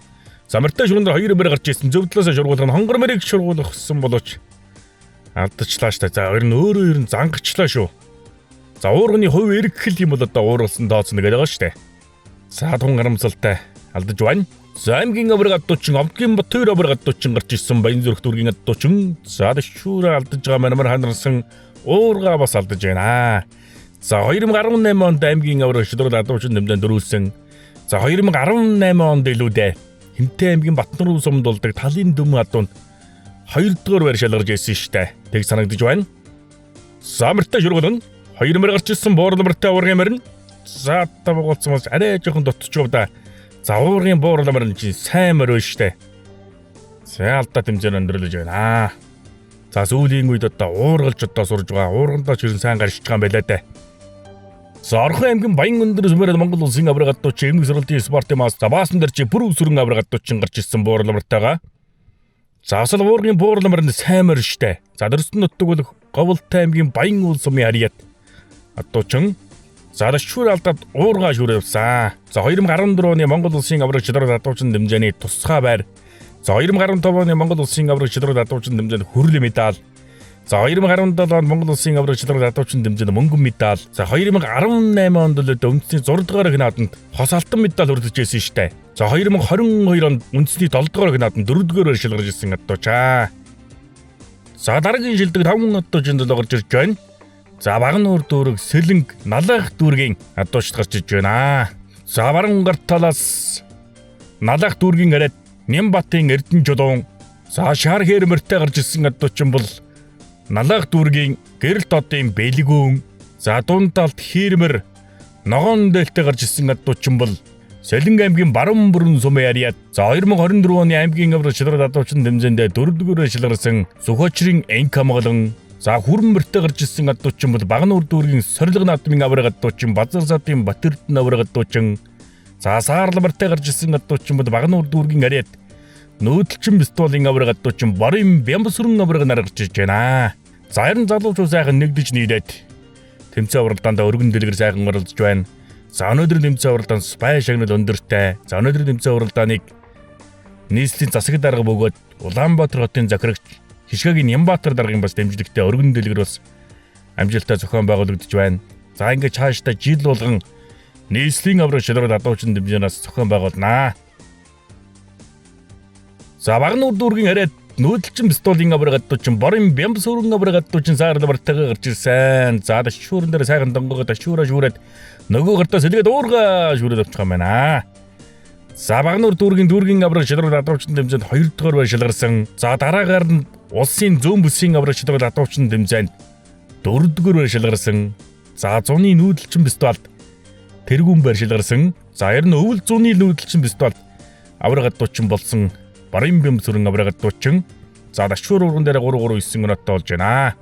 За морьтой шурган дээр 2 мөр гарч ирсэн. Зөв талаас шургуулах нь хонгор мөрийг шургуулсан боловч алдчихлаа штэ. За ер нь өөрөө ер нь зангачлаа шүү. За уурганы хувь эргэх юм бол одоо уургалсан тооцно гэдэг байгаа штэ. За тун харамсалтай алдаж байна. За аймгийн авраг адуучин Овдгийн Бат хоёр авраг адуучин гарч ирсэн Баян зүрх дүүргийн адуучин. За дэшүүрээ алдаж байгаа манамар ханарсан уурга бас алдаж байна. За 2018 онд аймгийн авраг шудрал адуучин нэмдэн дөрүүлсэн. За 2018 онд илүүдээ Хинтээ аймгийн Батнуруу сумд болдог талын дүмэн адуунд 2 дугаар байр шалгарч ирсэн штэ. Тэг санагдаж байна. За мөртөө шургуулна. 2 мөр гарч ирсэн буурал мөртөө уургын мөрн. За тавгуулсан бас арай жоохон дутчихв да. За уургын буурал мөрн чинь сайн мөр штэ. За алдаа тэмцээн өндөрлөж байна. За сүүлийн үед одоо уургалж одоо сурж байгаа. Уургандаа ч ерэн сайн гарч байгаа юм байлаа дээ. За Орхон аймгийн Баян өндөр сүмээр Монгол улсын авраг адуучин эмгэг сургуулийн спортын мас за баасан дээр чи бүр өсвөрөн авраг адуучин гарч ирсэн буурал мөртөөгөө. За асал уургын буурал мөрн сайн мөр штэ. За дөрсөн нутаг бол Говьлтай аймгийн Баян уул сумын харьяат адуучин. За шүр алдаад уурга шүрээвсэн. За 2014 оны Монгол улсын авраг шудраг адуучин дэмжээний тусгай байр. За 2015 оны Монгол улсын авраг шудраг адуучин дэмжээнд хүрлийн медаль. За 2017 онд Монгол улсын авраг шудраг адуучин дэмжээнд мөнгөн медаль. За 2018 онд л үндэсний 6 дугаар нааданд хос алтан медаль хүртэж ирсэн штэ. За 2022 онд үндэсний 7 дугаар нааданд 4 дугаар шалгарч ирсэн адуучаа. За дараагийн шилдэг 5 адуучин төлөө гарч ирж байна. За Багануур дүүрэг Сэлэнг Налайх дүүргийн адуучд гарч ирж байна. За баруун гар талаас Налайх дүүргийн арайд Нямбатын Эрдэнэ жулуун. За шар хээр мөртэй гарч ирсэн адуучин бол Налайх дүүргийн Гэрэлт одын Бэлгүүн. За дунд талд Хийрмэр Ногоон дээлтэй гарч ирсэн адуучин бол Сэлэнг аймгийн Баруун бүрэн сумын арьяат. За 2024 оны аймгийн авраг шудраг адуучин дэмжээндээ 4-р шалгарсан Сүхбаачрын Энкамгалан. За хүрэн мөртөө гарч ирсэн адуучин бол Багануур дүүргийн Сорилго наадмын авраг адуучин Базар садын Батэрдэн авраг адуучин. За саарл мөртөө гарч ирсэн адуучин бол Багануур дүүргийн арьяат Нүүдэлчин фестивалийн авраг адуучин Борын Бямбсүрэн авраг нар гарч ирж байна. За 90 залуучууд сайхан нэгдэж нийлээд тэмцээн уралдаанд өргөн дэлгэр сайхан оролцож байна. За өнөөдрийн тэмцээн уралдаан спай шагнал өндөртэй. За өнөөдрийн тэмцээн уралдааныг нийслэлийн засаг дарга бөгөөд Улаанбаатар хотын захирагч Хишгэгийн Нямбаатар даргын бас дэмжлэгтэй өргөн дэлгэр бас амжилттай зохион байгуулагдаж байна. За ингээд цаашдаа жил болгон нийслэлийн авраг шудраг адуучин дэмжээнээс зохион байгуулнаа. За Багануур дүүргийн хараад нүүдэлчин пистолын авраг адуучин Борын Бямбсүрэн авраг адуучин саарл бартайгаа гарч ирсэн. За дашуурн дээр сайхан донгогоо дашуураа шүүрээд нөгөө гартаа сэлгээд уурга шүүрээд авчих юм байна. За Багануур дүүргийн авраг шудраг адуучин дэмжээнд 2 дугаар байр шалгарсан. За дараагаар нь улсын зүүн бүсийн авраг шудраг адуучин дэмжээнд 4 дугаар байр шалгарсан. За зуны нүүдэлчин фестивалд тэргүүн байр шалгарсан. За ер нь өвөл зуны нүүдэлчин фестивалд авраг адуучин болсон Барын бямсүрэн авраг адуучин. За дашуур урган дээр 3-3-9 оноотой болж байна.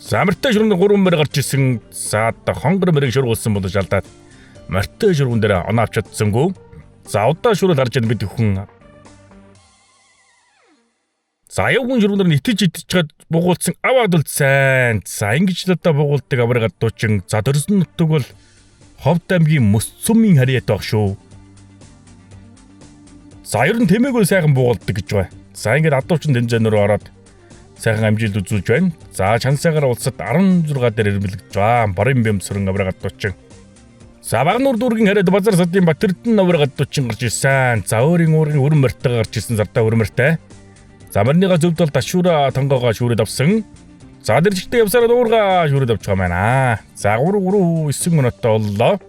За морьтой шурган 3 морь гарч ирсэн. За хонгор морийг шургуулсан болж алдаад морьтой шурган дээр оноо авч чадсангүй. За удаа шурал харж байна бид хүн. За аюугын шурган дээр итгэж итэж чад бугуулсан аваад үлдсэн. За ингэж л одоо бугуулдаг авраг адуучин. За дөрсөн нутаг бол Ховд аймгийн Мөс цүмийн харьяат баг шүү. За ер нь тэмээгүй сайхан буугалдаг гэж байна. За ингээд адуучин тэмцээн рүү ороод сайхан амжилт үзүүлж байна. За чансаагаар улсад 16 дээр ирмэлгэж байгаа. Барын бямсран авраг адуучин. За Багануур дүүргийн хараад Базар садын Батэрдэн авраг адуучин гарч ирсэн. За өөрийн уургийн өрн морьтойгоо гарч ирсэн зардаа өрн морьтой. За морьныгоо зөв тал дашуура тонгоогоо шүүрээд авсан. За дэржигтэй явсараа уурга шүүрээд авчих юм байна. За 3 3 9 минуттай боллоо.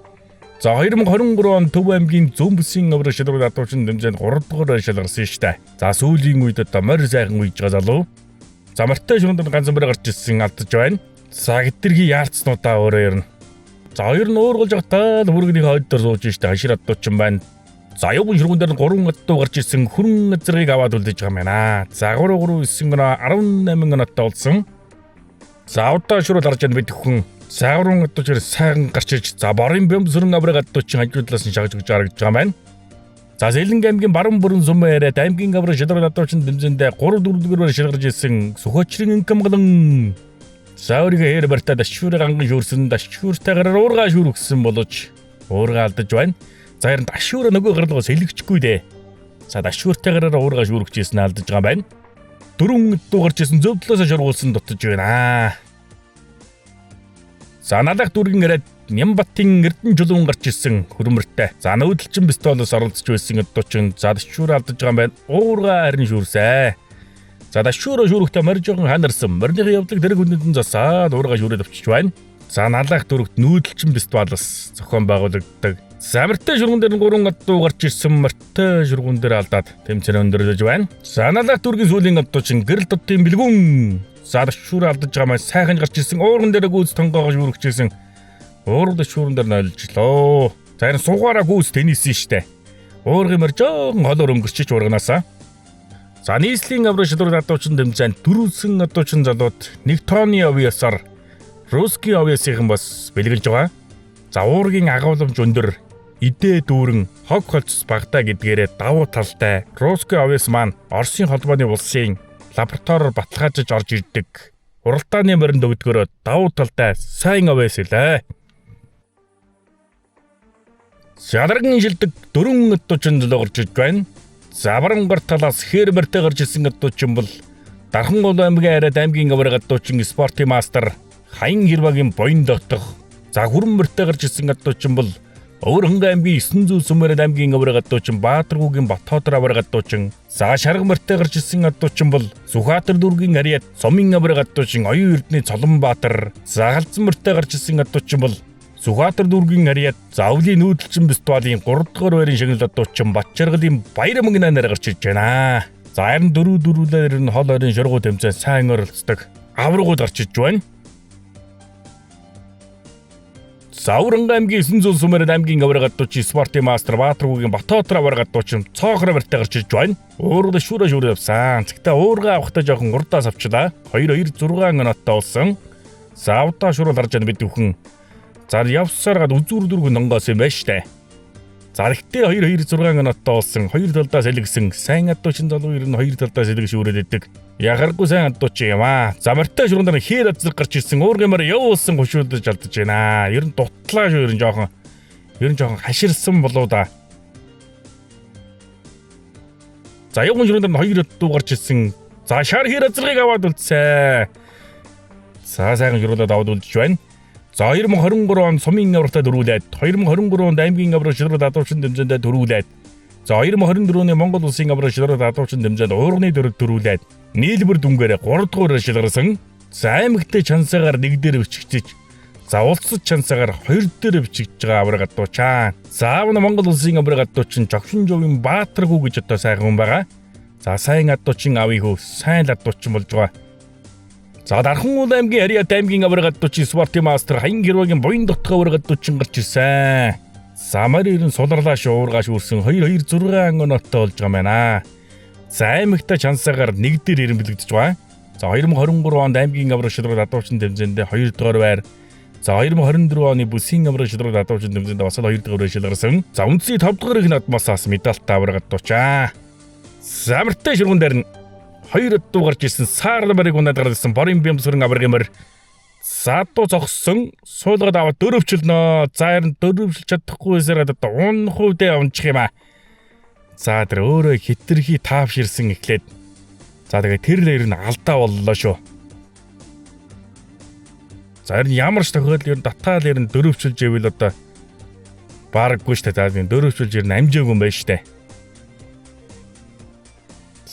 За 2023 он Төв аймгийн Зүүн бүсийн авраг шалралт адуучин дэмжээнд 3 дугаар шалгарсан штэ. За сүүлийн үед одоо морь сайхан уйж байгаа залуу. За морьтой шурунд ганц морь гарч ирсэн алдаж байна. За гэтэрхий яарцнуудаа өөрөө ернэ. За хоёр нь уургалж явтаа л бүргний хойд дээр сууж штэ хашир адуучин байна. За явган шургуун дээр 3 адуу гарч ирсэн хүрэн газрыг аваад үлдээж байгаа юм байна. За 3 3 9 18 минуттай болсон. За удаа шурал харж байна бид хүн. За 3 адуу чир сайхан гарч иж за борын бөмбөсрөн авраг адуу чин хажуу талаас нь шагж өгч харагдаж байгаа юм байна. За Зэлэнг аймгийн баруун бүрэн сүмэн яриад аймгийн авраг шалрал адуу чин дэмжэндээ 3 4 дөрвөөр шалгарч ирсэн Сүхөчрийн инкамгалан. За өөрийгөө хээр барьтаа дашчуурыг анган шүүрсэн дашчууртай гараар уургаа шүүргсэн болож уургаа алдаж байна. За харин дашчуураа нөгөө гарлага сэлгэчихгүй дээ. За дашчууртай гараар уургаа шүүргэж ирсэн алдаж байгаа юм байна. Дөрвөн дуу гарч ирсэн зөв талаас шургуулсан дутаж байна. За налах дүүргэн яриад Нямбатын Эрдэнэ чулуун гарч ирсэн хөрөмөртэй. За нүүдэлчин пистолоос оролцож байсан дуучин за дашчуураа алдаж байгаа юм байна. Уургаа харин шүүрсэ. За дашчуураа шүүрэхдээ морь жоохон ханарсан. Морьныхын явдлыг дэрэг хүндэнд засаад уургаа шүүрээд авчиж байна. За налах дүүрэгт нүүдэлчин пистолоос зохион байгуулагддаг. За морьтой шургуун дээр 3 адуу гарч ирсэн морьтой шургуун дээр алдаад тэмцээн өндөрлөж байна. За налах дүүргийн сүүлийн адуучин гэрэл дотын бэлгүүн. За дашчуураа алдаж байгаа маань сайхан гарч ирсэн уурган дээр гүйц тонгоогоо шүүргэж ирсэн. Уурга дашчууран дээр нойлжлоо. За харин сугаараа гүйц тэнийсэн штэ. Уургын морь жоохон холоор өнгөрчиж уурганаасаа. За нийслэлийн аврал шалралт адуучин тэмцээнд дөрвөн адуучин залууд нэг тооны авьяасаар Русский авьяасынхан бас бэлгэлж байгаа. За уургийн агуулмж өндөр идээ дүүрэн хог холцс багтаа гэдгээрээ давуу талтай Русский авьяас маань Оросын холбооны улсын лабораториор баталгаажиж орж ирдэг. Уралдааны моринд өгдгөөрөө давуу талтай сайн авьяас илээ. Шалрагын шилдэг дөрвөн адуучин залуу гарч ирж байна. За баруун гар талаас хээр морьтой гарч ирсэн адуучин бол Дархан гол аймгийн арайд аймгийн авраг адуучин спортын мастер Хаян Хэрвагийн буян дотох. За хүрэн морьтой гарч ирсэн адуучин бол Өвөр хөнгө аймгийн 900 сүмээр аймгийн авраг адуучин Баатаргуугийн Батходор авраг адуучин. За шарга морьтой гарч ирсэн адуучин бол Сүхбаатар дүүргийн ариад Сумын авраг адуучин Оюун Эрдэнэ Цолонбаатар. За галзан морьтой гарч ирсэн адуучин бол Сүхбаатар дүүргийн ариад Завлын нүүдэлчин фестивалийн 3 дугаар байрын шагнал адуучин Батчаргалын Баяр мөнгөнээр гарч ирж байна. За харин дөрөв дөрвөлээр нь хол ойрын шургуу тэмцээн сайн оролцдог аврагууд гарч ирж байна. Савранга аймгийн 900 сүмээр аймгийн авраг адуучин спортын мастер Баатаргуугийн Батотор авраг адуучин цоохор барьтай гарч ирж байна. Уурга шүүрэ шүүрэ явсан. Тэгтээ уурга авахдаа жоохон урдаас авчлаа. 2 2 6 минуттай болсон. За удаа шуруул харж байна бид бүхэн. За явсаар гад үзүүр дөрвөн нонгоос юм байна штэ. За тэгтээ 2 2 6 минуттай болсон. Хоёр талдаа сэлгсэн. Сайн адуучин залуу ер нь хоёр талдаа сэлэг шүүрээд идэг. Ягаргүй сайн адуучин юм аа. За морьтой шурган дээр хээр азар гарч ирсэн. Уургын морь явуулсан хушуулдаж алдаж байна. Ер нь дутлаа шүү ер нь жоохон. Ер нь жоохон хаширсан болоо да. За явган шурган дээр хоёр адуу гарч ирсэн. За шар хээр азаргыг аваад үлдсэн. За сайхан шуруулаад аваад үлдэж байна. За 2023 онд сумын авралтаа дөрвүүлээд 2023 онд аймгийн аврал шалралт адуучин дэмжээндээ дөрвүүлээд за 2024 оны Монгол улсын аврал шалралт адуучин дэмжээнд уурганы дөрөв дөрвүүлээд нийлбэр дүнгээрээ 3 дугаар шалгарсан. За аймагтай чансаагаар 1 дээр бичигдэж за улсад чансаагаар 2 дээр бичигдэж байгаа авраг адуучаа. За аав нь Монгол улсын авраг адуучин Жогшин жувын Баатаргүү гэж одоо сайхан хүн байгаа. За сайн адуучин аавын хүү сайн л адуучин болж байгаа. За Дархан уул аймгийн Ариат аймгийн авраг адуучин спортын мастер Хаян Гэрвагийн буян дотгоо авраг адуучин гарч ирсэн. Самар ерэн суларлаа шүү уургаа шүүрсэн 2 2 6 оноотой болж байгаа юм байна. За аймагта чансаагаар 1 дээр ирэн бэлэгдэж байгаа. За 2023 онд аймгийн авраг шалралт адуучин тэмцээндээ 2 дугаар байр. За 2024 оны бүсийн авраг шалралт адуучин тэмцээндээ бас л 2 дугаар байр шалгарсан. За үндсийн 5 дугаар их надмасаас медальтай авраг адуучаа. Самартай шургуун дээр нь 2 адуу гарч ирсэн саарл морийг унаад гарч ирсэн борын бямсран аврагын морь задуу зогссон суулгаад аваад дөрөвчлөнө. За харин дөрөвчлж чадахгүйсээр одоо унах үедээ унчих юм аа. За тэр өөрөө хитрхи таавширсан эхлээд за тэгээ тэр л ер нь алдаа боллоо шүү. За ер нь ямар ч тохиолдол ер нь татаал ер нь дөрөвчлж ивэл одоо бараггүй шүү дээ. За дөрөвчлж ер нь амжаагүй юм байна шүү дээ.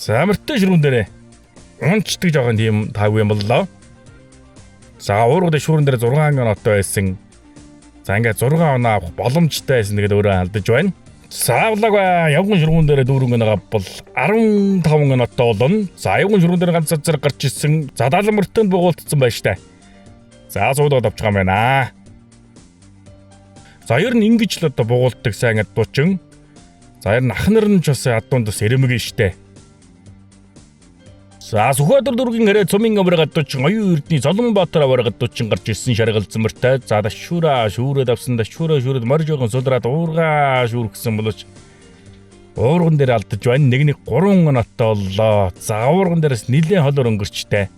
За мөртөө ширгүүн дээрээ Унцдаг жоохон тийм таагүй юм боллоо. За уургад шүүрэн дээр 6 оноотой байсан. За ингээд 6 оноо авах боломжтой байсан, тэгээд өөрөө алдаж байна. За болоогүй, явган шургуун дээр дүүрэн оноо бол 15 оноотой болно. За явган шургуун дээр ганц зэрэг гарч ирсэн. За 70 мөртөнд бугуулдсан байж та. За суудаад авчих юм байна. За ер нь ингэж л одоо бугуулдаг сайн адуучин. За ер нь ах нар нь ч бас адуунд бас эрэмэг штэ. За Сүхбаатар дүүргийн хараа цумын авраг адуучин оюун эрдний Золонбаатар авраг адуучин гарч ирсэн шаргалзан мөртэй. За дашуура шүүрээд авсан, дашуура шүүрээд морь жоохон сулраад уургаа шүүргсэн боловч уурган дээр алдаж байна. 1-1 3 оноотой боллоо. За уурган дээрээс нилээн холоор өнгөрчтэй.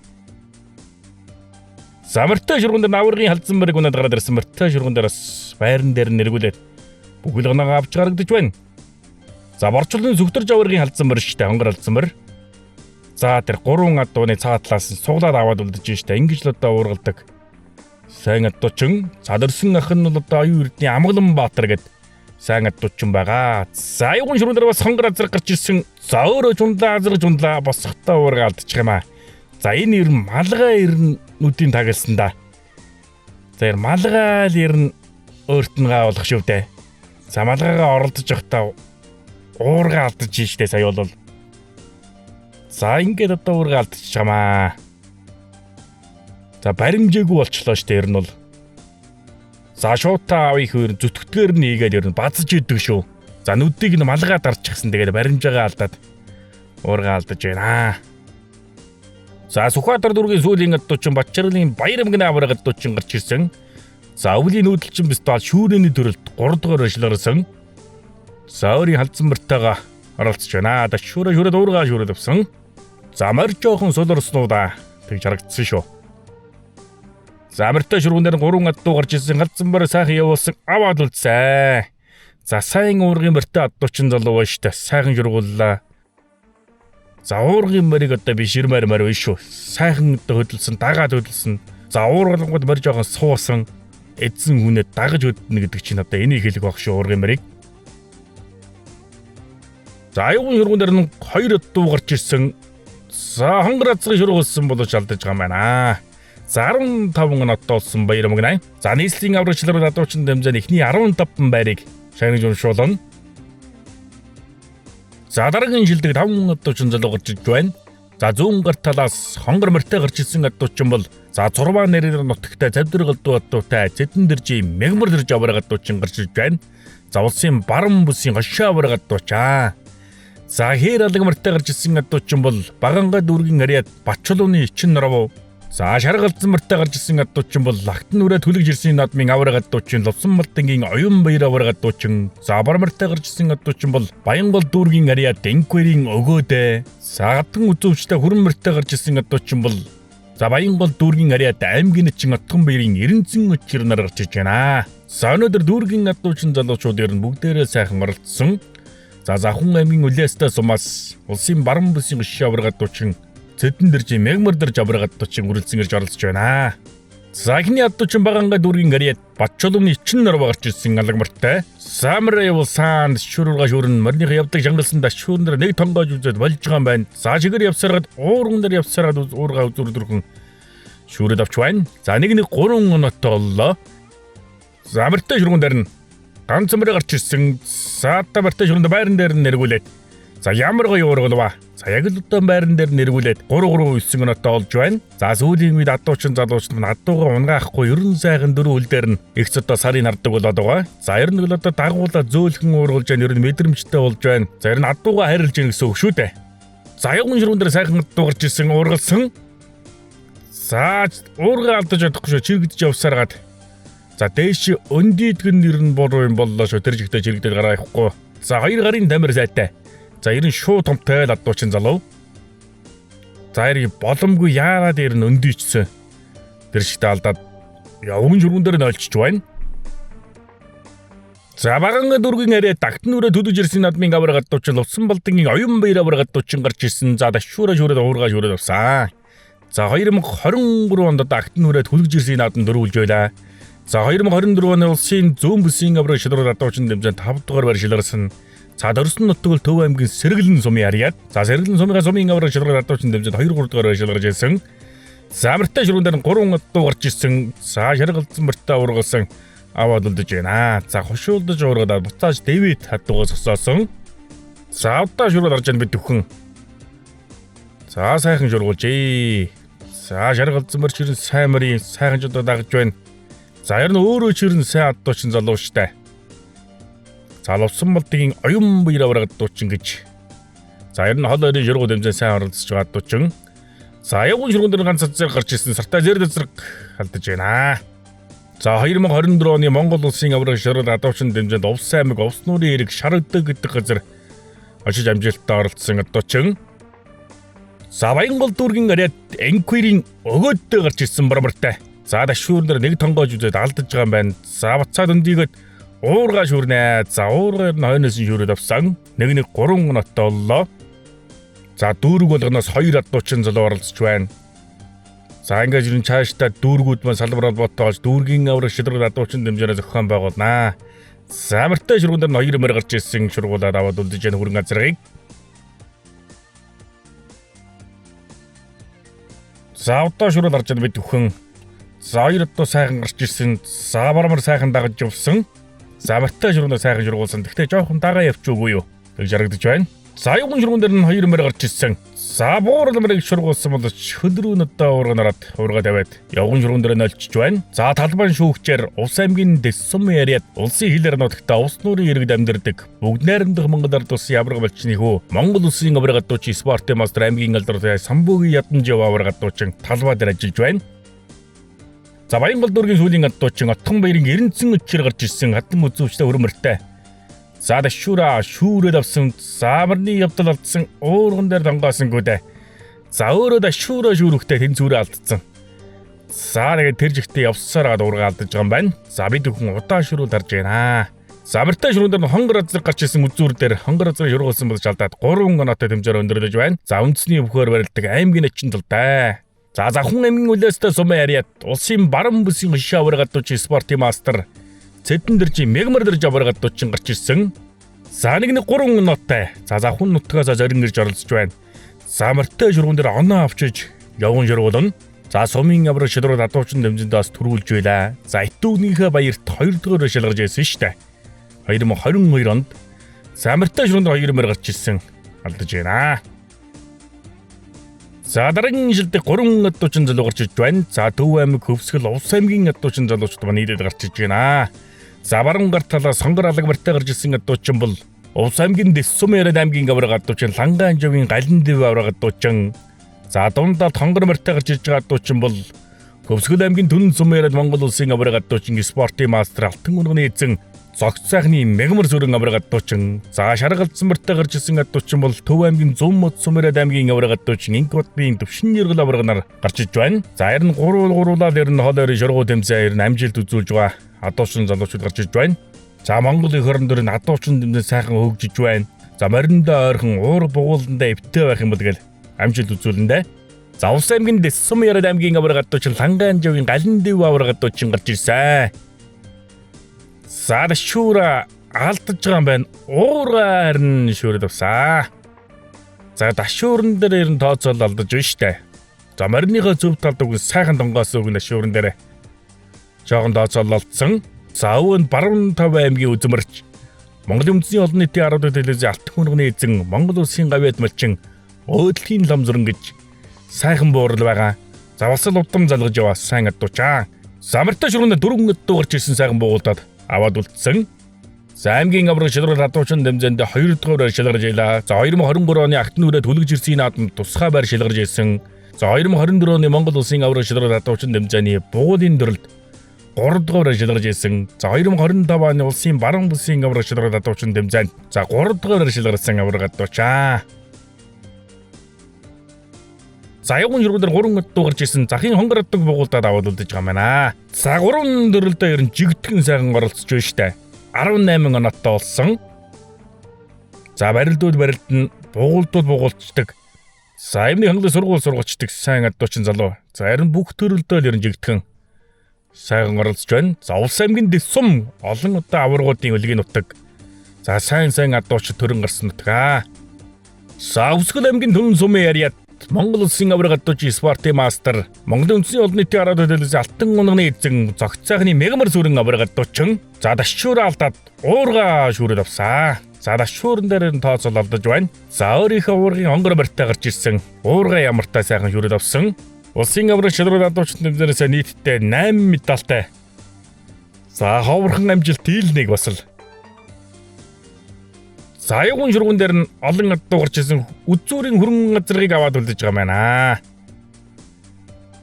За мөртэй шурган дээр аврагын халдсан мөрийг унаад гараад ирсэн. Мөртэй шурган дээрээс байран дээр нэргүүлээд бүхэл оноогоо авч гарагдаж байна. За борчлон сүгтэрж аврагын халдсан мөр штэ, хонгор халдсан мөр. За тэр 3 адууны цаа талаас нь суглаад аваад үлдэж штэ. Ингэж л одоо уургалдаг. Сайн адуучин. За дөрсөн ах нь бол одоо оюун эрдний Амгалан Баатар гэд сайн адуучин байгаа. За аюугын шүрэн дээр бас хонгор азраг гарч ирсэн. За өөрөө жунлаа, азраг жунлаа, босхтой уурга алдчих юм аа. За энэ ер нь малгай ер нь нүдийн тагалсан да. За ер малгай л ер нь өөрт нь гаа болох шүү дээ. За малгайгаа оролдож явахдаа уурга алдаж штэ сая бол. За ингээд одоо уурга алдчих чамаа. За баримжаагүй болчлоо штэ ер нь бол. За шуутаа авъя хөр зүтгэдгээр нь хийгээд ер нь базаж идэг шүү. За нүдийг нь малгай дарчихсан, тэгээд баримжаагаа алдаад уурга алдаж байна. За Сүхбаатар дүүргийн сүүлийн адуучин Батчарлын Баяр аймгийн авраг адуучин гарч ирсэн. За өвлийн нүүдэлчин фестивал шүүрээний төрөлд 3 дугаар байрлалсан. За өөрийн халдсан мөртэйгээ оролцож байна. Дашуура шүрээд уургаа шүрээд авсан. За морь жоохон суларснуудаа тэгж харагдсан шүү. За мөртэй шүргэн дээр 3 адуу гарч ирсэн. Халдсан мөр сайхан явуулсан, аваад үлдсэн. За сайн уургын мөртэй адуучин залуу байна штэ. Сайхан шургууллаа. За уургын морийг одоо би ширмээр морь биш шүү. Сайхан одоо хөдөлсөн, дагаад хөдөлсөн. За уургалангууд морь жоохон суусан. Эзэн хүнээ дагаж хөдөлнө гэдэг чинь одоо энийг хэлэх байх шүү уургын морийг. За аюугын шургуун дээр нь 2 адуу гарч ирсэн. За хонгор азрыг шургуулсан боловч алдаж байгаа юм байна. За 15 оноотой болсон Баяр аймаг. За нийслэлийн аврагчлалаар адуучин дэмжээ эхний 15 байрыг шагнаж уншуулна. За дараагийн шилдэг 5 адуучин залуу гарч ирж байна. За зүүн гар талаас хонгор мөртэй гарч ирсэн адуучин бол за 6 нэрээр нутагтай завдэр голдуу адуутай зэдэн дэржи мягмар дэрж авраг адуучин гарч ирж байна. За улсын баруун бүсийн хошоо авраг адуучаа. За хээр алаг мөртэй гарч ирсэн адуучин бол Баганга дүүргийн ариад Батчулууны ичин норов. За шаргалзан мөртэй гарч ирсэн адуучин бол Лагтан нүрээ түлэгж ирсэн наадмын авраг адуучин Лувсан Балдангийн оюун баяр авраг адуучин. За бар мөртэй гарч ирсэн адуучин бол Баянгол дүүргийн ариад Энквэрийн өгөөдөө. За гадан үзүүвчтэй хүрэн мөртэй гарч ирсэн адуучин бол за Баянгол дүүргийн ариад аймгийн чин Отгон баярын Эрензэн өчр нар гарч иж байна. За өнөөдөр дүүргийн адуучин залуучууд ер нь бүгдээрээ сайхан оролцсон. За Завхан аймгийн Улиастай сумаас улсын баруун бүсийн гишүүн авраг адуучин Зэдэн дэржи мягмар дэрж авраг адуучин үрэлцэн ирж оролцож байна. За эхний адуучин Баганга дүүргийн ариад Батчулууны ичин норво гарч ирсэн алаг мөртэй. Самар явуулсан шүрүүрга шүрэн морьных явдаг жангалсан дашүүрэн дээр нэг тонгоож үзээд болж байгаа юм байна. За чигээр явсараад уурган дээр явсараад уурга үзүр дөрхөн шүүрээд авч байна. За 1-1 3 оноотой боллоо. За мөртэй шүргэн дээр нь ганц мөрө гарч ирсэн. Саата мөртэй шүргэнд байран дээр нь нэргүүлээд. За ямар гоё уургалва. За яг л одоо байран дээр нэргүүлээд 3-3 9 оноотой болж байна. За сүүлийн үед адуучин залуучууд мань адууга унгаахгүй ерөн сайхан дөрөв хөл дээр нь их одоо сарыг хардаг болоод байгаа. За ер нь л одоо дагуулаа зөөлхөн уургалж байна. Ер нь мэдрэмжтэй болж байна. За ер нь адууга хайрлаж байна гэсэн үг шүү дээ. За явган шүргэн дээр сайхан адуу гарч ирсэн, уургалсан. За уурга алдаж чадахгүй шүү. Чирэгдэж явсараад. За дээш өндийдгэн нэр нь буруу юм боллоо шүү. Тэр жигтэй чирэгдээд гараа явахгүй. За хоёр гарын тамир сайтай. За ер нь шууд томтой л адуучин залуу. За ер боломгүй яарад ер нь өндийчсэн. Тэр шигтэй алдаад явган шүргэн дээр нь олчиж байна. За Баганга дүүргийн арай дагтан нүрээ төдөж ирсэн наадмын авраг адуучин Лувсан Балдангийн оюун баяр авраг адуучин гарч ирсэн. За дашуура шүрээд уурга шүрээд авсан. За 2023 онд дагтан нүрээ түлгэж ирсэн наадам дөрвөлж байлаа. За 2024 оны улсын зүүн бүсийн авраг шилрүүд адуучин дэмжин 5 дугаар байр шилэрсэн. За дөрсөн нутаг бол Төв аймгийн Сэргэлэн сумын Ариад. За Сэргэлэн сумынхаа сумын авраг шалгарч адуучин дэмжид 2 3 дугаар шалгарч ирсэн. За мөртөө шүргэн дээр 3 адуу гарч ирсэн. За шаргалцсан мөртөө аваргалсан аваад үлдэж байна. За хошуулдаж уургаад буцааж Дэвид хадуугаа зогсоосон. За удаа шүргэл гарч ирэн бид бүхэн. За сайхан шургуулжээ. За шаргалцсан мөр ширэн сайн мөрийн сайхан жудаа дагаж байна. За ер нь өөрөө ширэн сайн адуучин залуу штэ. За лувсан болдгийн оюун буяр авраг дуучин гэж. За ер нь хол ойрын шургуу дэмжин сайн оролцож байгаа дуучин. За явган шургуун дээр ганц зэрэг гарч ирсэн сартай зэрэг зэрэг алдаж байна. За 2024 оны Монгол улсын авраг шургал адуучин дэмжинд Увс аймаг Увс нуурын эрэг Шарагдаг гэдэг газар очиж амжилттай оролцсон дуучин. За Баянгол дүүргийн ариад Энквирийн өгөөдтэй гарч ирсэн бармартай. За дашүүр дээр нэг тонгоож үзээд алдаж байгаа юм байна. За буцаад өндийгөөд уурга шүрнэ. За уургаар нь хойноос нь шүрээд авсан. 1-1 3 оноотой боллоо. За дүүрэг болгоноос 2 адуучин залуу оролцож байна. За ингээд ер нь цаашдаа дүүргүүд маань салбар холбоотой болж дүүргийн авраг шидрэг адуучин дэмжээрээ зохион байгуулнаа. За мөртөө шургуун дээр нь 2 мөр гарч ирсэн шургуулаад аваад үлдэж яах хүрэн газрыг. За удаа шургуул гарч ирэн бид бүхэн. За 2 адуу сайхан гарч ирсэн. За бармар сайхан дагаж явсан. За мөртөө шургуун сайхан шургуулсан. Гэхдээ жоохон дагаа явчихгүй юу гэж ярагдаж байна. За юган шургуун дээр нь 2 мөр гарч ирсэн. За буурал мөрийг шургуулсан бол хөлрүү надаа уурганараад уурга тавиад явган шургуун дээр нь олчиж байна. За талбайн шүүгчээр Увс аймгийн Дэссум яриад улсын хилээр нутагта Увс нуурын иргэд амьдардаг бүгд найрамдах Монгол ард улсын авраг малчны хүү Монгол улсын авраг адуучин спортын мастер аймгийн алдартай Самбуугийн Яданжив авраг адуучин талбай дээр ажиллаж байна. За Баянгол дүүргийн сүүлийн адуучин Отхон баярын Эрэнцэн өчөр гарч ирсэн хатан үзүүчтэй өрмөртэй. За дашуура шүүрээд авсан заамарны явдал алдсан уурган дээр донгоосонгүй дээ. За өөрөө дашуура шүүрэхтэй тэн зүрээ алдсан. За тэгээд тэр жигтээ явсаар гад уурга алдаж байгаа юм байна. За бид бүхэн удаа шүрүүл харж байна. За мөртөө шүрүүн дээр хонгор азар гарч ирсэн үзүүр дээр хонгор азар шургуулсан болж алдаад 3 оноотой тэмцээр өндөрлөж байна. За үндэсний өвхөөр барилдаг аймгийн начин талтай. За Завхан аймгийн үлээстэй сумын ариад улсын баруун бүсийн хошоо авраг адууч спортын мастер Цэдэн дэржийн мегмар дэрж авраг адуучин гарч ирсэн. За 1-1 3 оноотой. За Завхан нутгаас зорин ирж оролцож байна. За мөртөө шургуун дээр оноо авчиж явган шургуулна. За сумын авраг шудраг адуучин дэмжиндээс төрүүлж байлаа. За итүүгнийхээ баярт 2 дугаар шалгарч ирсэн шүү дээ. 2022 онд за мөртөө шургуун дээр 2 мөр гарч ирсэн. Алдаж байна. За дараагийн жилдээ 3 адуучин залуу гарч ирж байна. За Төв аймаг Хөвсгөл Увс аймгийн адуучин залуучууд маань нийлээд гарч ирж байна. За баруун гар талаас сонгор алаг мөртэй гарч ирсэн адуучин бол Увс аймгийн Дэссум яриад аймгийн авраг адуучин Лангаан живийн Галин дэв авраг адуучин. За дундаа хонгор мөртэй гарч ирж байгаа адуучин бол Хөвсгөл аймгийн Түнэн сум яриад Монгол улсын авраг адуучин спортын мастер Алтан унганы эзэн Зогц сайхны мегмар сүрэн авраг адуучин. За шаргалдсан мөртэй гарч ирсэн адуучин бол Төв аймгийн Зум мод сумэрад аймгийн авраг адуучин Инк бодмын Төвшин Нэргэл авраг нар гарч иж байна. За ер нь гурвуулаад ер нь хол ойрын шургуу тэмцээн ер нь амжилт үзүүлж байгаа адуучин залуучууд гарч иж байна. За Монгол эх орон дээр нь адуучин тэмцээн сайхан хөгжиж байна. За мориндоо ойрхон уур бугууландаа эвтэй байх юм бол гэл амжилт үзүүлэндэ. За Увс аймгийн Дэссум яриад аймгийн авраг адуучин Лангаан живийн Галин дэв авраг адуучин гарч ирсэн. За шүүра алдаж байгаа юм байна. Уургаар нь шүүрээд авсан. За дашуурн дээр ер нь тооцоол алдаж байна штэ. За мориныхоо зөв талд өгөн сайхан донгоос өгөн дашуурн дээр жоохон тооцоол алдсан. За өвөө нь баруун тав аймгийн үзмэрч Монголын үндэсний олон нийтийн 10 дахь телевизийн алтан хөрөнгөний эзэн Монгол улсын гавьяат малчин өөдлөгийн ламзран гэж сайхан буурал байгаа. За бас л удам залгаж яваа сайн адуучаа. Замартай шүргэнэ 4 адуу гарч ирсэн сайхан буулдаад аваад үлдсэн. За аймгийн авраг шалрал адуучин дэмжээнд 2 дугаар шалгарч илаа. За 2023 оны алтан нүрээ түлгэж ирсэн наадам тусгай байр шалгарч ирсэн. За 2024 оны Монгол улсын авраг шалрал адуучин дэмжээний буулын дөрөлд 3 дугаар шалгарч ирсэн. За 2025 оны улсын баруун бүсийн авраг шалрал адуучин дэмжээнд за 3 дугаар шалгарсан авраг адуучаа. За явган шургуу дээр 3 адуу гарч ирсэн. Захын хонгор адууг буулдаад аваад үлдэж байгаа юм байна. За 3 дөрөлдөө ер нь жигтгэн сайхан оролцож байна штэ. 18 оноотой болсон. За барилдууд барилдна, буулдууд буулцдаг. За юмны хангалын сургууль сургуучдаг сайн адуучин залуу. За харин бүх төрөлдөө л ер нь жигтгэн сайхан оролцож байна. За Увс аймгийн Дэссум олон удаа аваргуудын өлгийн нутаг. За сайн сайн адууч төрөн гарсан нутгаа. За Өвсгөл аймгийн Түнэн сумын яриад Монгол улсын аварга адууч спортын мастер, Монголын үндэсний олон нийтийн араад төлөөс алтан унганы эзэн зогц сайхны мегамар сүрэн аварга адуучин за дашчуур алдаад уурга шүүрээд авсан. За дашчуурн дээр нь тооцоол алдаж байна. За өөрийнхөө уургын онгор барьтаа гарч ирсэн. Уурга ямартай сайхан шүүрээд авсан. Улсын аварга шалралт адуучид тэмцээнээс нийтдээ 8 медальтай. За ховорхон амжилт ил нэг бас л. За аюугын шургуун дээр нь олон адуу гарч ирсэн үзүүрийн хөрөнгө газрыг аваад үлдэж байгаа юм байна.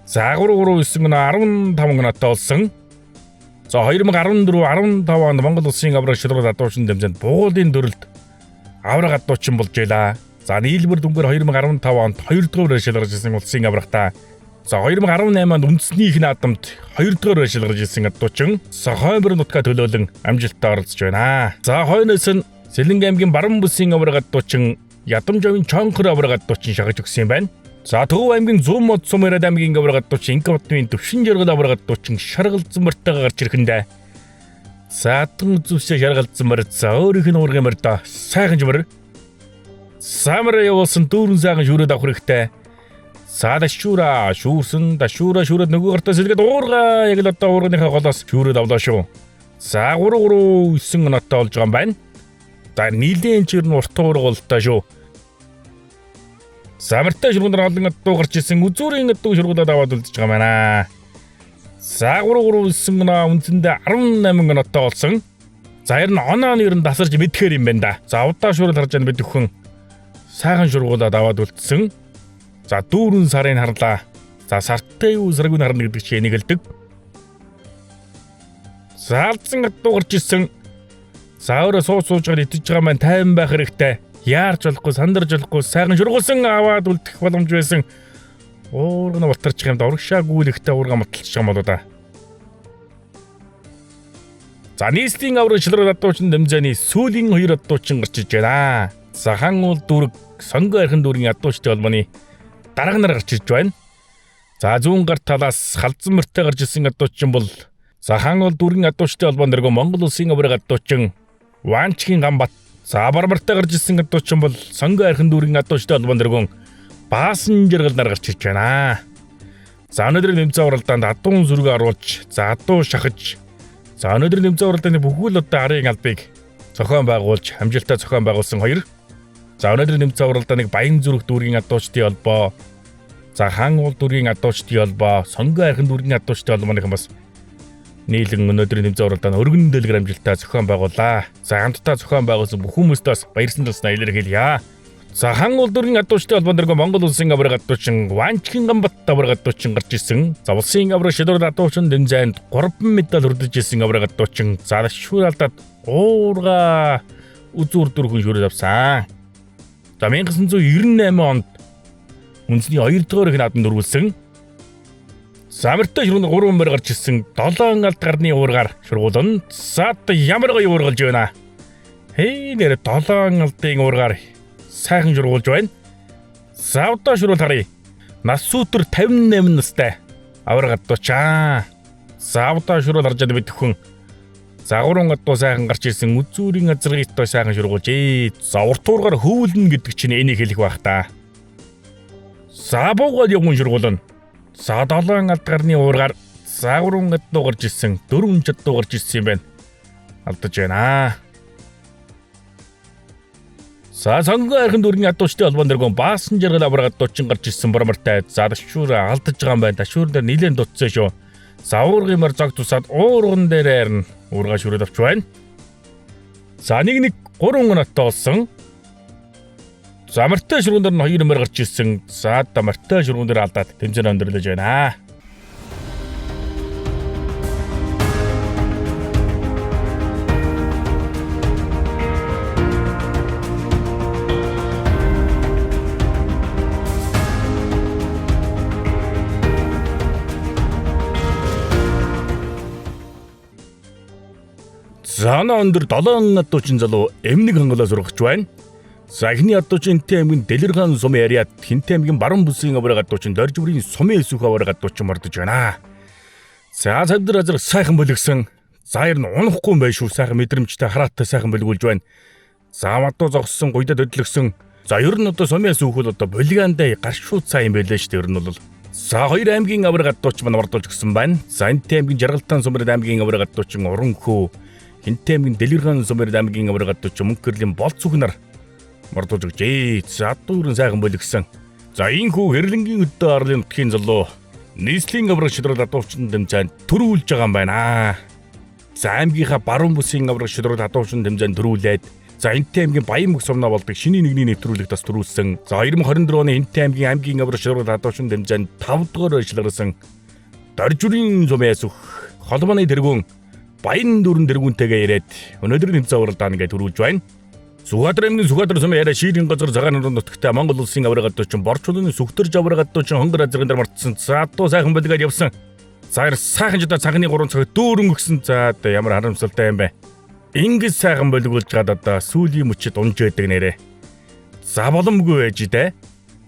За 3 3 9 15 оноотой болсон. За 2014 15 онд Монгол улсын авраг шалралт адуучин тэмцээнд буулын төрөлд авраг адуучин болж байлаа. За нийлбэр дүнгээр 2015 онд 2 дугаар шалгарч ирсэн улсын аврагтаа. За 2018 онд үндэсний их наадамд 2 дугаар шалгарч ирсэн адуучин хоймор нутгаа төлөөлөн амжилттай оролцож байна. За хойноос нь Сэлэнг аймгийн Баруун бүсийн авраг адуучин Ядамжавын Чонхор авраг адуучин шахаж өгсөн юм байна. За Төв аймгийн Зүүн мод сум яриад аймгийн авраг адуучин Инкватмын Төвшин жаргал авраг адуучин шаргалзан морьтойгоо гарч ирэхэндээ. За адан үзвсээ шаргалзан морь за өөрийнх нь уургын морьдоо сайхан жмөр. Самар явуулсан дүүрэн сайхан шүүрээд авах хэрэгтэй. За дашуура шүүрсэн дашуура шүүрээд нөгөө гартаа сэлгээд уурга яг л одоо уурганыхаа голоос шүүрээд авлаа шүү. За 3 3 9 оноотой болж байгаа юм байна. За нийлэн чир нь урт уургалтай шүү. Самартай шургуун дээр олон адуу гарч ирсэн үзүүрийн адуу шургуулаад аваад үлдэж байгаа юм байна. За 3 3 9 оноо үндсэндээ 18 оноотой болсон. За ер нь оноо нь ер нь тасарч мэдхээр юм байна да. За удаа шуурал харж байна бид бүхэн. Сайхан шургуулаад аваад үлдсэн. За дүүрэн сарын харлаа. За сартай юу саргүй харна гэдэг чинь энийг хэлдэг. За алдсан адуу гарч ирсэн. За өөрөө сууж сууж байгаа идэж байгаа маань тайван байх хэрэгтэй. Яарч болохгүй, сандарч болохгүй, сайхан шургуулсан аваад үлдэх боломж байсан. Уурга нь батарч байгаа юм да. Урагшаа гүйлэхтэй уурга маталчих юм болоо да. За нийслэлийн авраг шалралт адуучин дэмжээний сүүлийн хоёр адуучин гарч иж байна. За хан уул дүүрэг сонгоо архин дүүргийн адуучтай холбооны дарга нар гарч ирж байна. За зүүн гар талаас халзан мөртэй гарч ирсэн адуучин бол за хан уул дүүргийн адуучтай холбоон дэргэн Монгол улсын авраг адуучин Ванчгийн Ганбат. За бармартай гарч ирсэн адуучин бол сонгоо архин дүүргийн адуучтай холбоон дэргэн Баасан жаргал нар гарч ирж байна. За өнөөдрийн нэмцэн уралдаанд адуун зүргээ оруулж, за адуу шахаж, за өнөөдрийн нэмцэн уралдааны бүхэл одоо арын албыг зохион байгуулж, амжилттай зохион байгуулсан хоёр. За өнөөдрийн нэмцэн уралдааныг Баян зүрх дүүргийн адуучдын холбоо, за хан уул дүүргийн адуучдын холбоо, сонгоо архин дүүргийн адуучдын холбооныхан бас нийлэн өнөөдрийн нэмцэн уралдаанд өргөн дэлгэр амжилттай зохион байгууллаа. За хамтдаа зохион байгуулсан бүх хүмүүст бас баярсан талснаа илэрхийлье. За хан уул дүүргийн адуучдын холбоон дэргэн Монгол улсын авраг адуучин Ванчгийн Ганбат авраг адуучин гарч ирсэн. За улсын авраг шалралт адуучин дэмжээнд 3 медаль хүрдэж ирсэн авраг адуучин за шүүр алдаад уурга үзүүр дөрхөн шүүрээд авсан. За 1998 онд үндэсний 2 дугаар их наадамд өргүүлсэн. Самартай шургуунд 3 мөр гарч ирсэн 7 алд гарны уургаар шургуулна. За ямар гоё уургалж байна. Хей нэр 7 алдын уургаар сайхан шургуулж байна. За одоо шуруул харъя. Нас сүүтэр 58 настай авраг адуучаа. За одоо шуруул харж байгаа бид бүхэн. За 3 адуу сайхан гарч ирсэн үзүүрийн азрыг өстой сайхан шургуулжээ. За урт уургаар хөвлөнө гэдэг чинь энийг хэлэх байх та. За буугаад явган шургуулна. За 7 алд гарны уургаар за 3 адуу гарч ирсэн 4 чадуу гарч ирсэн юм байна. Алдаж байна. За сонгон архин дүүргийн адуучдын холбоон дэргэн Баасан жаргал авраг адуучин гарч ирсэн бормортай. За ташуур алдаж байгаа юм байна. Ташуур дээр нилээн дутсан шүү. За уургын мөр зог тусаад уурган дээр харна. Уурга шүрээд авч байна. За 1-1 3 оноотой болсон. За морьтой шургуун дээр нь 2 мөр гарч ирсэн. За одоо морьтой шургуун дээр алдаад тэмцээн өндөрлөж байна. За оноо өндөр 7 адуучин залуу Эмнэг хангалаас ургаж байна. За эхний адуучин Хинтээ аймгийн Дэлэргаан сумын яриад Хинтээ аймгийн Баруун бүсийн авраг адуучин Доржбөрийн сумын эсвэх авраг адуучин мордож байна. За цавдар азар сайхан бөлгсөн. За ер нь унахгүй юм байна шүү. Сайхан мэдрэмжтэй хараатай сайхан бөлгүүлж байна. За мадуу зогссон, гуйдад хөдлөгсөн. За ер нь одоо сумын сүүхэл одоо булгаандаа гаршуу цаа юм байлээ шүү дээ ер нь бол. За хоёр аймгийн авраг адууч мань ордуулж гисэн байна. За Энтэй аймгийн Жаргалтаан сумрын аймгийн авраг адуучин Уранхүү, Хинтээ аймгийн Дэлгэргаан сумрын аймгийн авраг адуучин Мөнхгэрлийн Болцүхнар мордуулж өгчээ. За адуу өрн сайхан болигсон. За ийхүү Хэрлэнгийн өдөө арлын нутгийн залуу нийслэлийн авраг шудрал адуучин тэмцээнд төрүүлж байгаа юм байна. За аймгийнхаа баруун бүсийн авраг шудрал адуучин тэмцээнд төрүүлээд за Энтэй аймгийн Баян мөх сумнаа болдог шинийн нэгний нэвтрүүлэгт бас төрүүлсэн. За 2024 оны Энтэй аймгийн аймгийн авраг шудрал адуучин тэмцээнд 5 дугаар ажилласан. Доржүрийн сумын сүх холбооны тэргүүн Баян дүүрэн тэргүүнтэйгээ яриад өнөөдөр тэмцээн уралдаан гэж төрүүлж байна. Сүхбаатар аймгийн Сүхбаатар сумын яриа шиирийн газар цагаан нуруу нутагтай Монгол улсын авраг адуучин Борчуулын Сүхтэрж авраг адуучин Хонгор азрын дээр мартсан. За адуу сайхан болигаад явсан. За сайхан жудаа цагны 3 цаг дүүрэн өгсөн. За одоо ямар харамсалтай юм бэ? Ингэж сайхан болигуулж гад одоо сүүлийн мөчөд унж байдаг нэрэ. За боломгүй байж дээ.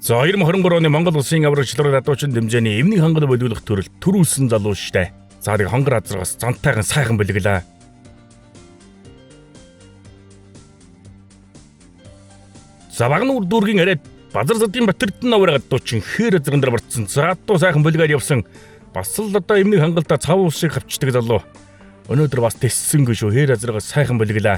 За 2023 оны Монгол улсын авраг шилрэл адуучин тэмцээний эмнэг хангал болиулах төрөл төрүүлсэн залуу штэ. За тэг хонгор азрагаас зантайхан сайхан болиглаа. За Багнуур дүүргийн яриад Базар задын Батэрдэн авраг адуучин хээр азран дээр мартсан. За адуу сайхан болигаад явсан. Бас л одоо эмнэг хангалтаа цав ус шиг хавчдаг залуу. Өнөөдөр бас тэссэнгүй шүү. Хээр азрагаас сайхан болиглаа.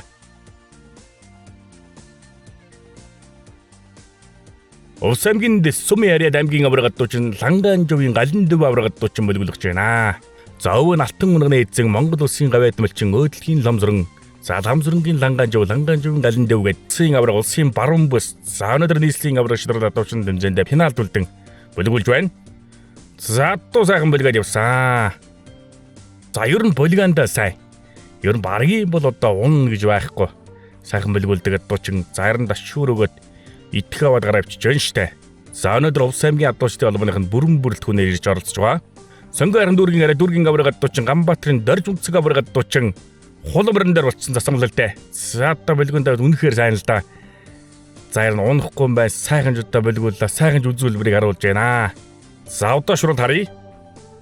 Увс аймгийн Дэс сумын яриад аймгийн авраг адуучин Лангаанжувын Галиндэв авраг адуучин болиглох байна. За өвөө нь алтан унганы эзэн Монгол улсын гавьяат мэлчин өөдлөгийн ламзран. За ламзрангийн Лангаанжув, Лангаанжувын Галиндэв гээд улсын авраг улсын баруун бүс. За өнөөдөр нийслэлийн авраг шудрал адуучин тэмцээндээ финалд үлдэн болиглж байна. За адуу сайхан болигаад явсан. За ер нь болигаандаа сайн. Ер нь баргийн бол одоо унна гэж байхгүй. Сайхан болигуулдаг адуучин за ер нь дашуур өгөөд итгэх аваад гараа авчиж байна штэ. За өнөөдөр Увс аймгийн адуучдын холбооных нь бүрэн бүрэлдэхүүнээр ирж оролцож байгаа. Сонгон харин дүүргийн арай дүүргийн авраг адуучин Ганбаатарын Дорж үнцэг авраг адуучин хулмран дээр болцсон засамлалтай. За одоо болигондоо үнэхээр сайн л да. За ер нь унахгүй юм байна. Сайхан жудаа болигууллаа. Сайхан үзүүлбэрийг харуулж байна. За одоо шурал харъя.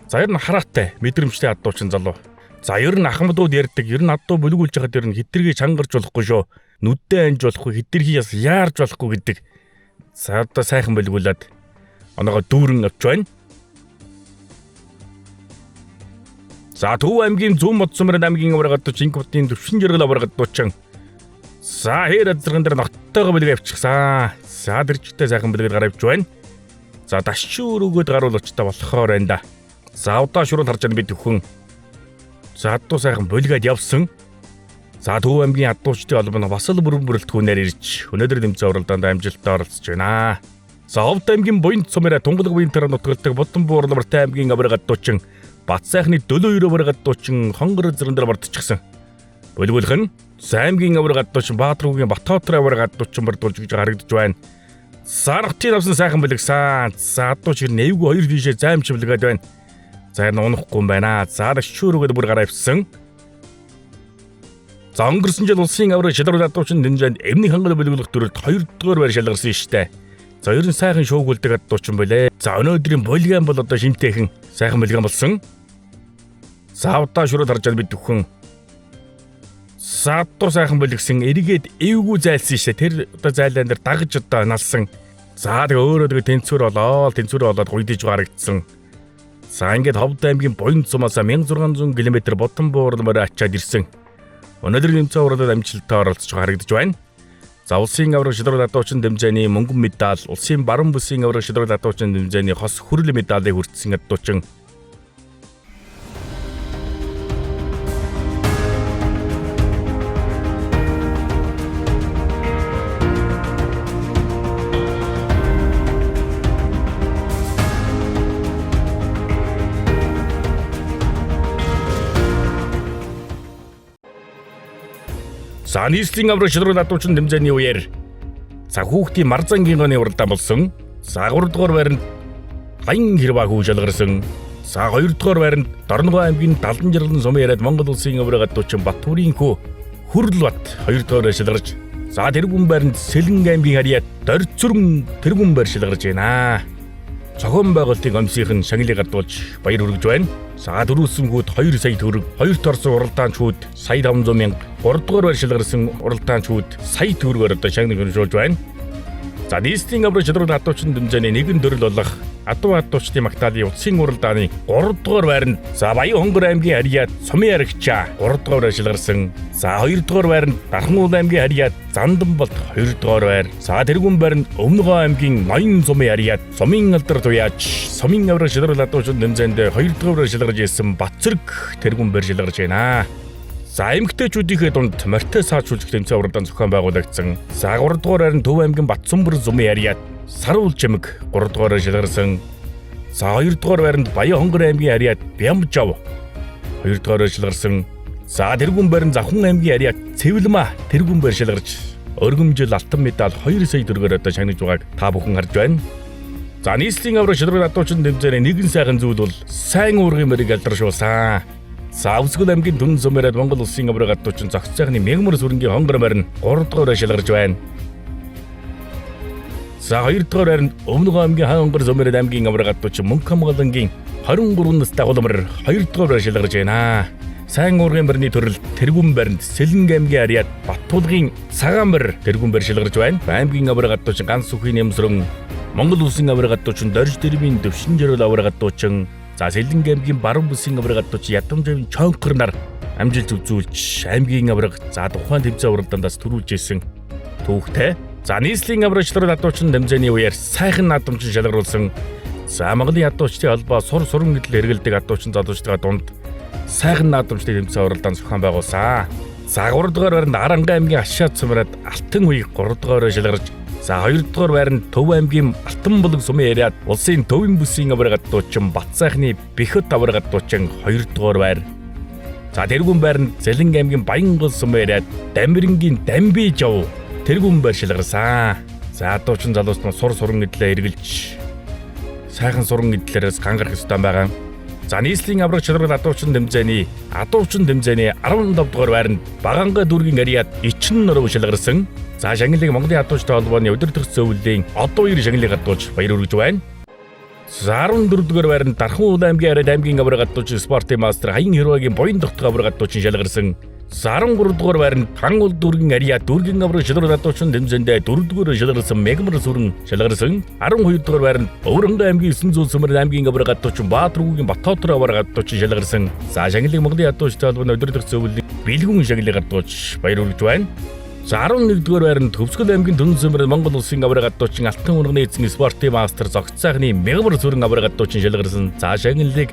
За ер нь хараатай мэдрэмжтэй адуучин залуу. За ер нь ахмадууд ярьдаг. Ер нь адуу болигуулж байхад ер нь хитрхи чангарч болохгүй шүү. Нүдээ анж болохгүй, хитрхи яс яарч болохгүй гэдэг. За одоо сайхан болигуулад оноогоо дүүрэн авч байна. За Төв аймгийн Зүүн мод сумрын аймгийн авраг адууч Инкбатын Төвшин жиргэл авраг адуучин. За хээр азарган дээр ноттойгоо бэлэг авчихсан. За дэржтэй сайхан бэлгээр гараа авч байна. За дашчуу өрөөгөөд гаруул очтой болохоор байна да. За удаа шурал харж байна бид бүхэн. За адуу сайхан болигаад явсан. За Төв аймгийн адуучдын холбоо нь бас л бүрэн бүрэлдэхүүнээр ирж өнөөдөр тэмцээн уралдаанд амжилттай оролцож байна. За Овд аймгийн Буянт сумаараа Тунгалаг буянтаараа нутгалдаг Будан буурламартай аймгийн авраг адуучин Бат сайхны 72 авраг адуучин Хонгор зэрэн дээр мартчихсан. Болигуулах нь За аймгийн авраг адуучин Баатаргүйн Батхоотор авраг адуучин мордуулж гэж харагдаж байна. Саргтын авсан сайхан болигсан. За адууч хэр нэвгүй хоёр тийшээ займч болигаад байна. За энэ унахгүй юм байна. За шүүрүүгээд бүр гараа авсан. За өнгөрсөн жил улсын авраг шалрал адуучин тэмцээнд эмнэг хангал болиглох төрөлд 2 дугаар байр шалгарсан штэ. За ер нь сайхан шуугуулдаг адуучин болээ. За өнөөдрийн болиган бол одоо шимтэйхэн сайхан болиган болсон. За удаа шүрэл харж байгаа бид бүхэн. За адуу сайхан болигсон эргээд эвгүй зайлсан штэ. Тэр одоо зайлаан дээр дагаж одоо налсан. За тэгээ өөрөө тэгээ тэнцвэр болоо, тэнцвэр болоод гуйдаж гарагдсан. За ингээд Ховд аймгийн Буян сумаас 1600 км Бодон буурлмаар ачаад ирсэн. Өнөөдөр тэмцээн уралданд амжилттай оролцож харагдаж байна. За улсын авраг шудраг адуучин тэмцээний мөнгөн медаль, улсын баруун бүсийн авраг шудраг адуучин тэмцээний хос хүрэл медалийг хүртсэн адуучин. За нийслэлийн авраг шудраг адуучин тэмцээний үеэр за хүүхдийн Марзангийн гоны уралдаан болсон. За 3 дугаар байранд Баян хэрваа хүү шалгарсан. За 2 дугаар байранд Дорногов аймгийн Далан жаргалан сумын яриад Монгол улсын авраг адуучин Батүрийн хүү Хүрлбат 2 дугаар шалгарч. За тэргүүн байранд Сэлэнг аймгийн харьяат Дорцүрэн тэргүүн байр шалгарч байна. зохион байгуулалтын комиссийн шагналыг гардуулж баяр хүргэж байна. За дөрвөлсөн хүүд 2 сая төгрөг, хоёрт орсон уралдаанчууд сая 500 мянга, гуравдугаар байр шалгарсан уралдаанчууд сая төгрөгөөр одоо шагнал өрнөжүүлж байна. За нийслэлийн аврал шалралт адуучин тэмцээний нэгэн төрөл болох адуу адуучдын магтаалын утсын уралдааны 3 дугаар байранд за Баян-Хонгор аймгийн Харьяат Сумын Аригчаа 3 дугаар байр шалгарсан. За 2 дугаар байранд Дархан-Уул аймгийн Харьяат Занданбалт 2 дугаар байр. За тэргүүн байранд Өмнөгөө аймгийн Ноён Сумын Харьяат Сумын Алдар Туяач Сумын аврал шалралт адуучин тэмцээнд 2 дугаар байр шалгарч ирсэн Батцэрэг тэргүүн байр шалгарч байна. За эмэгтэйчүүдийнхээ дунд морьтой саажуулах тэмцээн уралдаан зохион байгуулагдсан. За 3 дугаар байранд Төв аймгийн Батсүмбэр зумын Харьяат Саруул чимэг 3 дугаараар шалгарсан. За 2 дугаар байранд Баян-Хонгор аймгийн Харьяат Бямжав 2 дугаараар шалгарсан. За тэргүүн байранд Завхан аймгийн Харьяат Цэвлмаа тэргүүн байр шалгарч өргөмжил алтан медаль 2 сая төгрөгөөр одоо шагнаж байгааг та бүхэн харж байна. За нийслэлийн аврал шалралт адуучин тэмцээний нэгэн сайхан зүйл бол сайн уургын мөрийг алдаршуулсан. За Өвсгөл аймгийн Түн сумаараад Монгол улсын аврал адуучин зохицохны мягмар сүрэнгийн хонгор морин 3 дугаар шалгарч байна. За 2 дугаар байранд Өмнөгөө аймгийн Хаан хонгор сумаараад аймгийн аврал адуучин Мөнх хамгаалангийн 23 настай хулмар 2 дугаар байр шалгарч байна. Сайн уургын морины төрөл Тэргүүн байранд Сэлэнг аймгийн Харьяат Баттулгын цагаан морь тэргүүн байр шалгарч байна. Аймгийн аврал адуучин Ганц сүхийн нэмсрэн Монгол улсын аврал адуучин Дорж дэрмийн Төвшин жаргал аврал адуучин за Сэлэнг аймгийн Баруун бүсийн аврал адуучин Ядамжавын Чонхор нар амжилт үзүүлж аймгийн авраг за тухайн тэмцээн уралдаандаас төрүүлж исэн түүхтэй. За нийслэлийн аврал шалралт адуучин тэмцээний үеэр сайхан наадамчин шалгаруулсан. За Монголын адуучдын холбоо сур суран гэдэл хэрэгэлдэг адуучин залуучдын дунд сайхан наадамчдын тэмцээн уралдаан зохион байгуулсан. За 3 дугаар байранд Аранга аймгийн Ашаад сумраад Алтан үеийг 3 дугаараар шалгарч за 2 дугаар байранд Төв аймгийн Алтан булаг сумын яриад улсын төвийн бүсийн авраг адуучин Батсайхны Бэхэт авраг адуучин 2 дугаар байр. За тэргүүн байранд Зэлэнг аймгийн Баянгол сумын яриад Дамирангийн Дамби жав тэргүүн байр шалгарсан. За адуучин залуус нь сур суран гэдлээ эргэлж сайхан суран гэдлээрээс гангарах ёстой байгаа. За нийслэлийн авраг шалралт адуучин тэмцээний 15 дугаар байранд Баганга дүүргийн Харьяат Ичин нуруу шалгарсан. За шагналыг Монголын адуучтай холбооны удирдах зөвлөлийн одоо хоёр шагналыг адууж баяр хүргэж байна. За 14 дугаар байранд Дархан-Уул аймгийн Харьяат аймгийн авраг адуучин спортын мастер Хаян Хэрвагийн буян тогтгоо авраг адуучин шалгарсан. За 13 дугаар байранд Хангул дүүргийн Харьяат дүүргийн авраг шалралт адуучин тэмцээндээ 4 дугаар шалгарсан Мегмар сүрэн шалгарсан. 12 дугаар байранд Өвөрөнгө аймгийн 900 сүмэр аймгийн авраг адуучин Баатаргүйгийн Батотор авраг адуучин шалгарсан. За шагналыг Монголын адуучтай холбооны удирдах зөвлөлийн бэлгүүн шагналыг адууж баяр хүргэж байна. За 11 дугаар байранд Төвсгөл аймгийн Түн сүмэр Монгол улсын авраг адуучин Алтан унганы эзэн спортын мастер Зогцсайхны Мегмар сүрэн авраг адуучин шалгарсан. За шагналыг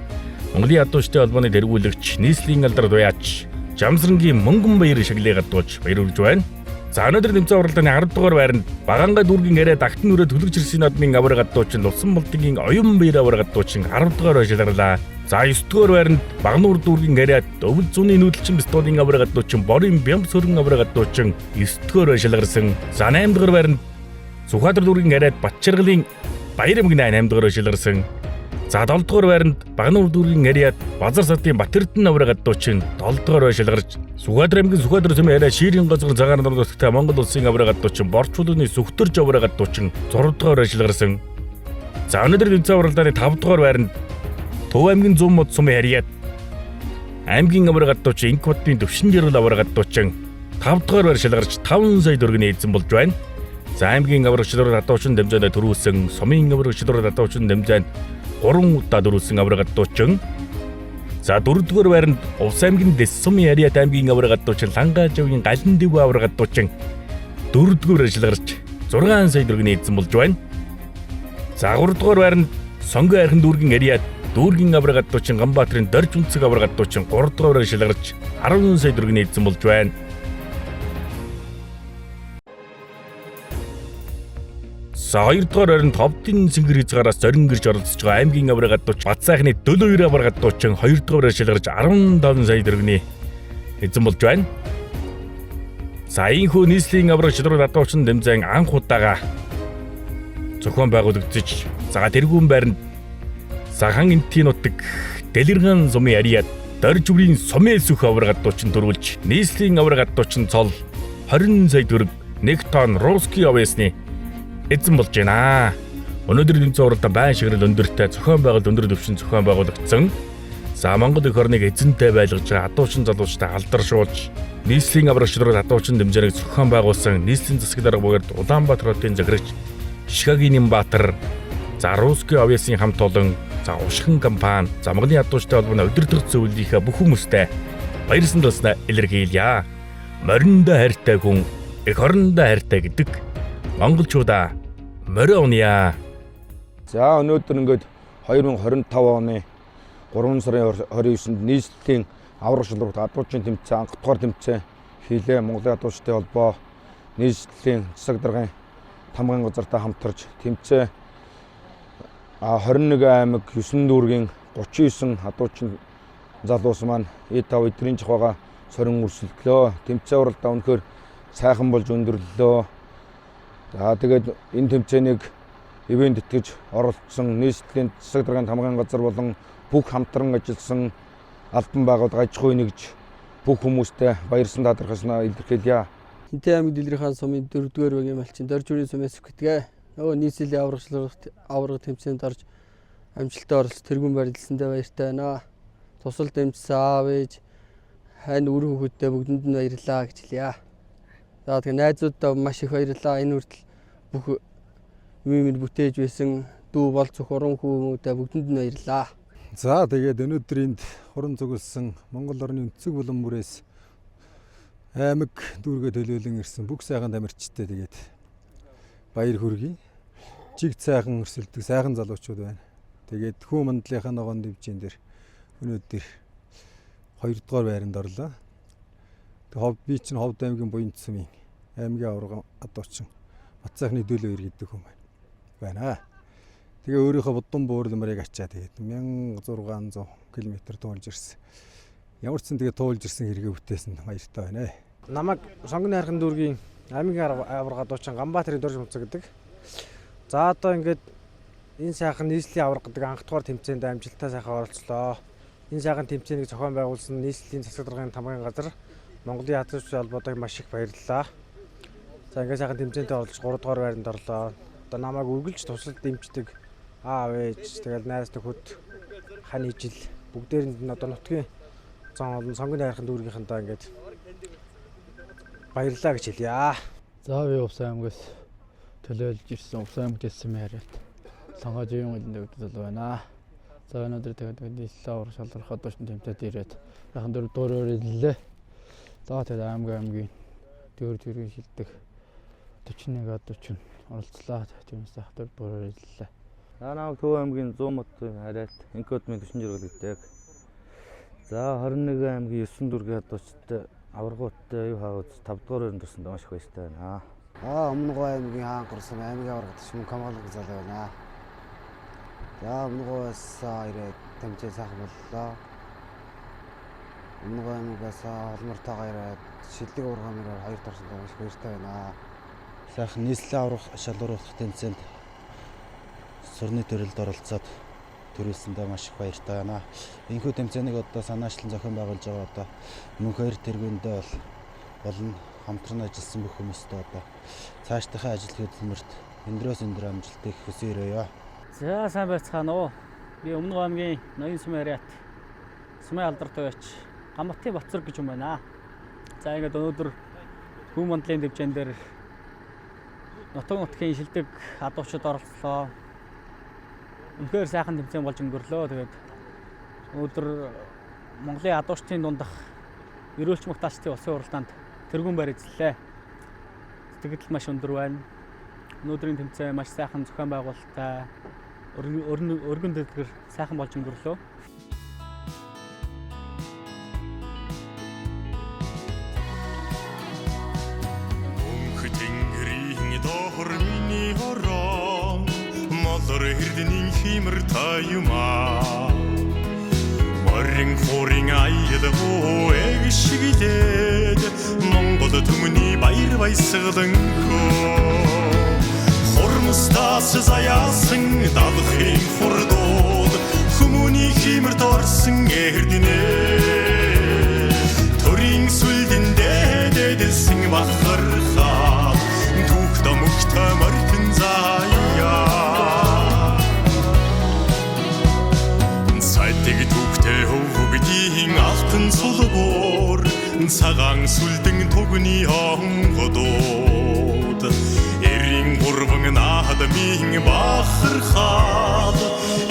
Монголын адуучтай холбооны тэргүүлэгч нийслэлийн алдар дуяач Жамсрангийн Мөнгөн баяр шагналыг адууж баяр хүргэж байна. За өнөөдөр тэмцээн уралдааны 10 дугаар байранд Баганга дүүргийн яриа дагтан өрөө төлөж ирсэн наадмын авраг адуучин Лусан болдгийн Оюун баяр авраг адуучин 10 дугаар байр шалгарлаа. За 9 дугаар байранд Багнуур дүүргийн яриа Өвөл зуны нүүдэлчин бистолын авраг адуучин Борын Бямб сөрөн авраг адуучин 9 дугаар байр шалгарсан. За 8 дугаар байранд Сүхбаатар дүүргийн яриад Батчаргалын Баяр эмгэнэ 8 дугаар байр шалгарсан. За 7 дугаар байранд Багнуур дүүргийн яриад Базар садын Батэрдэн авраг адуучин 7 дугаар байр шалгарч Сүхбаатар аймгийн Сүхбаатар сумын яриа Шиирийн газар цагаан нар нутагт Монгол улсын авраг адуучин Борчуулны Сүхтэрж авраг адуучин 6 дугаар байр шалгарсан. За өнөөдөр тэмцээн уралдааны 5 дугаар байранд Төв аймгийн Зүүн мод сумын яриад аймгийн авраг адуучин Инкватын Төвшин жаргал авраг адуучин 5 дугаар байр шалгарч 5 сая төгрөгийн эзэн болж байна. За аймгийн авраг шалралт адуучин тэмцээнд төрүүлсэн сумын авраг шалралт адуучин тэмцээнд 3 удаа төрүүлсэн авраг адуучин. За 4 дугаар байранд Увс аймгийн Дэс сумын яриад аймгийн авраг адуучин Лангаажавын Галан дэв авраг адуучин 4 дугаар шалгарч 6 сая төгрөгийн эзэн болж байна. За 3 дугаар байранд Сонгон архин дүүргийн яриад дүүргийн авраг адуучин Ганбаатарын Дорж үнцэг авраг адуучин 3 дугаар шалгарч 10 сая төгрөгийн эзэн болж байна. За 2 дугаар байранд Ховдын цэнгэр хязгаараас зорин гэрж оролцож байгаа аймгийн авраг адууч Батсайхны Дөл хоёр авраг адуучин 2 дугаар шалгарч 15 сая төгрөгийн эзэн болж байна. За ийхүү нийслэлийн авраг шалралт адуучин тэмцээн анх удаага зохион байгуулагдаж за тэргүүн байранд Сахан энтийн нутаг Дэлгэргэн сумын ариад Дорж бүрийн сумын сүх авраг адуучин төрүүлж нийслэлийн авраг адуучин цол 20 сая төгрөг 1 тонн русский овесны эзэн болж байна. Өнөөдөр тэмцээн уралдаан байн шигнэл өндөртэй зохион байгуулалт өндөр түвшинд зохион байгуулагдсан. За Монгол эх орныг эзэнтэй байлгаж байгаа адуучин залуучдаа алдаршуулж нийслэлийн аврагч нарыг адуучин дэмжээнийг зохион байгуулсан нийслэлийн засаг дарга бөгөөд Улаанбаатар хотын захирагч Шигагийн Нямбатар, за Русский авиасын хамт олон, за Ушхан компани, за Монголын адуучтай холбооны удирдах зөвлөлийнхээ бүх хүмүүстээ баярсан дуулснаа илэрхийлье. Мориндоо хайртай хүн эх орондоо хайртай гэдэг монголчуудаа морио унья. За өнөөдөр ингээд 2025 оны 3 сарын 29-нд нийслэлийн аврах шалралт адуучийн тэмцээн анх дугаар тэмцээн хийлээ. Монголын адуучтай холбоо нийслэлийн засаг даргын тамгын газартай хамтарч тэмцээн 21 аймаг 9 дүүргийн 39 адуучин залуус маань Э5 эдрийн жохоогоо сорин өрсөлдлөө. Тэмцээн уралдаа үнэхээр сайхан болж өндөрлөлөө. За тэгээд энэ тэмцээнийг ивээн тэтгэж оролцсон нийслэлийн засаг даргын тамгын газар болон бүх хамтран ажилласан албан байгууллага аж ахуйн нэгж бүх хүмүүстээ баярсан талархаснаа илэрхийлье. Хинтээ аймаг Дэлгэрийн сумын 4-р багийн малчин Доржүрийн сумын Сүхэтгэ нөгөө нийслэлийн авраг шалралт авраг тэмцээнд орж амжилттай оролцож тэргүүн барилсандаа баяртай байна. Тусал дэмжсэн аав ээж хань үр хүүхэдтэй бүгдэнд нь баярлалаа гэж хэлье. За тэгээ найзууддаа маш их баярлалаа. Энэ хүртэл бүх юм минь бүтээж байсан дүү бол цох уран хүмүүдээ бүгдэнд нь баярлалаа. За тэгээд өнөөдөр энд хуран зүгэлсэн Монгол орны өнцөг булан бүрээс аймаг дүүргээ төлөөлөн ирсэн бүх сайхан тамирчтай тэгээд баяр хүргэе. Жиг сайхан өрсөлдөг сайхан залуучууд байна. Тэгээд хүү мандлынхаа ногоон дивжин дээр өнөөдөр 2 дугаар байранд орлоо. Тэг хов би чинь Ховд аймгийн Буянт сүмийн аймгийн аварга адуучин Батцаахны дөлөө гэдэг хүн байна. Тэгээ өөрийнхөө будан буурлмарыг ачаа тэгээд 1600 км туулж ирсэн. Ямар ч сан тэгээ туулж ирсэн хэрэгээ бүтээсэн баяртай байна. Намайг Сонгоны хайрхан дүүргийн аймгийн аварга адуучин Ганбаатарын Дорж Муцаг гэдэг. За одоо ингээд энэ сайхан нийслэлийн аварга гэдэг анх дугаар тэмцээнд амжилттай сайхан оролцлоо. Энэ сайхан тэмцээнийг зохион байгуулсан нийслэлийн засаг даргын тамгын газар Монголын хатагчдын холбоодыг маш их баярлалаа. За ингээд сайхан тэмцээнтэй оролцож 3 дугаар байранд орлоо. Одоо намайг үргэлж тусалд дэмждэг аав ээж тэгэл найз нөхөд хань ижил бүгдээрэнд нь одоо нутгийн зон олон сонгоны хайрхан дүүргийнхэнтэй ингээд баярлалаа гэж хэлье. За би Увс аймагаас төлөөлж ирсэн Увс аймагт ирсэн яриад Лонгожийн үлэнд өгдөг байна. За өнөөдөр тэгээд нийслэл аврах шалрах одоошин тэмцээд ирээд яхан дөрөв дуурайр ирлээ. За тэгээд аймгийн дөр төрийн шилдэг 41 одоочин оролцлоо. Тиймээс ах дөрөв дуурайр ирлээ. За намайг Төв аймгийн 100 мот хараад Инкодмын 40 жиргэл гэдэг. За 21 аймгийн 9 дүүргийн одоочтой аваргуудтай аюу хаваад 5 дугаар байранд орсонд маш их баяртай байна. Өмнөгөө аймгийн хаан гурсан аймгийн аваргад мөн камгалаг залуу байна. За өмнөгөөс ирээд тэмцээн сайхан боллоо. Өмнөгөө аймагаас олмортойгоо ирээд шилдэг ургамаар хоёр орсонд маш их баяртай байна. Сайхан нийслэлийн аврах шалруулах тэмцээнд сурны төрөлд оролцоод төрүүлсэндээ маш их баяртай байна. Энэхүү тэмцээнийг одоо санаачлан зохион байгуулж байгаа одоо мөнх хоёр тэргүүндээ бол болон хамтран ажилласан бүх хүмүүстээ одоо цаашдынхаа ажил хөдөлмөрт өндрөөс өндөр амжилтыг хүсэн өрөөе. За сайн байцгаана уу. Би Өмнө аймгийн Ноён сумын хариат сумын алдартай байж Гамбатын Батцар гэж юм байна. За ингээд өнөөдөр Хүн мандлын төвчэн дээр нутаг нутгийн шилдэг адуучид оролцлоо. Үнэхээр сайхан тэмцээн болж өнгөрлөө. Тэгээд өнөөдөр Монголын адуучдын дундах эрүүлч мөхтаачдын улсын уралдаанд тэргүүн байр эзэллээ. Сэтгэл маш өндөр байна. Өнөөдрийн тэмцээн маш сайхан зохион байгуулалттай өргөн дэлгэр сайхан болж өнгөрлөө. Мөнх тэнгэрийн доор миний хорон молор эрдэнийн химэр таюмаа морин хурин аял бүүэг шиглээд Монгол түмний баяр баясгаланхөө хурмстаас заяасан далхын хурдууд хүмүүний химэрт орсон эрдэнэ төрийн сүлдэндээ дэдэлсэн бахархаа түүхтэ мөхтө морьтон заяа. Ирмийн бахархал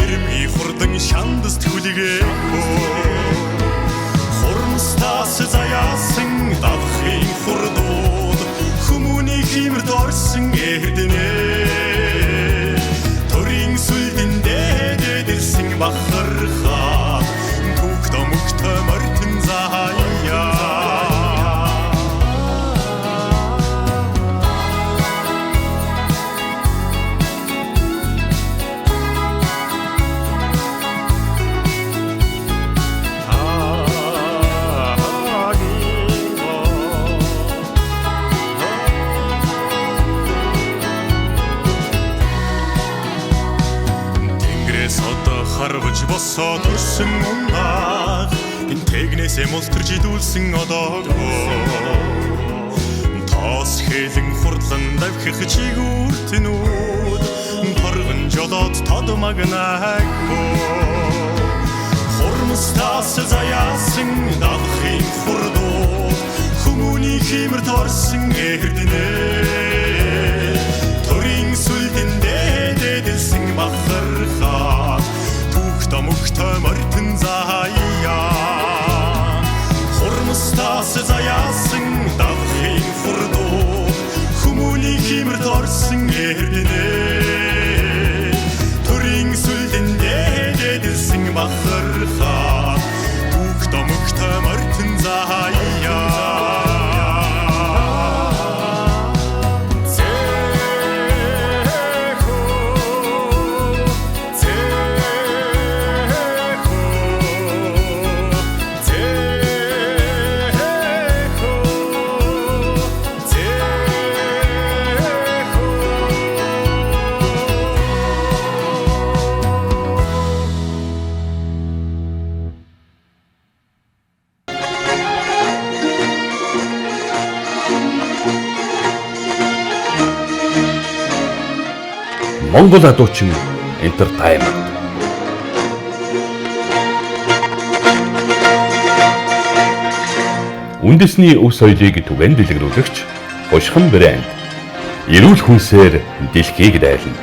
ирмгийн хурдан шандас түлгээ. Хурамстаас заяасан далхын хурдууд хүмүүний хиймэрд орсон эрдэнэ. Төрийн сүлдэн дээдэлсэн бахархал түүх домогтой морьтон заяа. Харваж босоо төрсөн унаг тэгнээсээ мултарж идүүлсэн одоогоо. Тоос хээлэн хурдлан давхих чигүүртнүүд торгон жолоод тод магнаагүй. Хурмстаас заяасан далхын хурдууд хүмүүний хиймэрт орсон эрдэнэ. Төрийн сүлдэн дээдэлсэн бахархаа домогтой морьтон заяа. Хурмстаас заяасан далхын хурдууд хүмүүний хиймэрт орсон эрдэнэ. Төрийн сүлдэн дээдэлсэн бахархаа түүх домогтой морьтон заяа. Монгол адуучин Entertainment. Үндэсний өв соёлыг түгээн дэлгэрүүлэгч Хошхон брэнд. Эрүүл хүнсээр дэлхийг дайлна.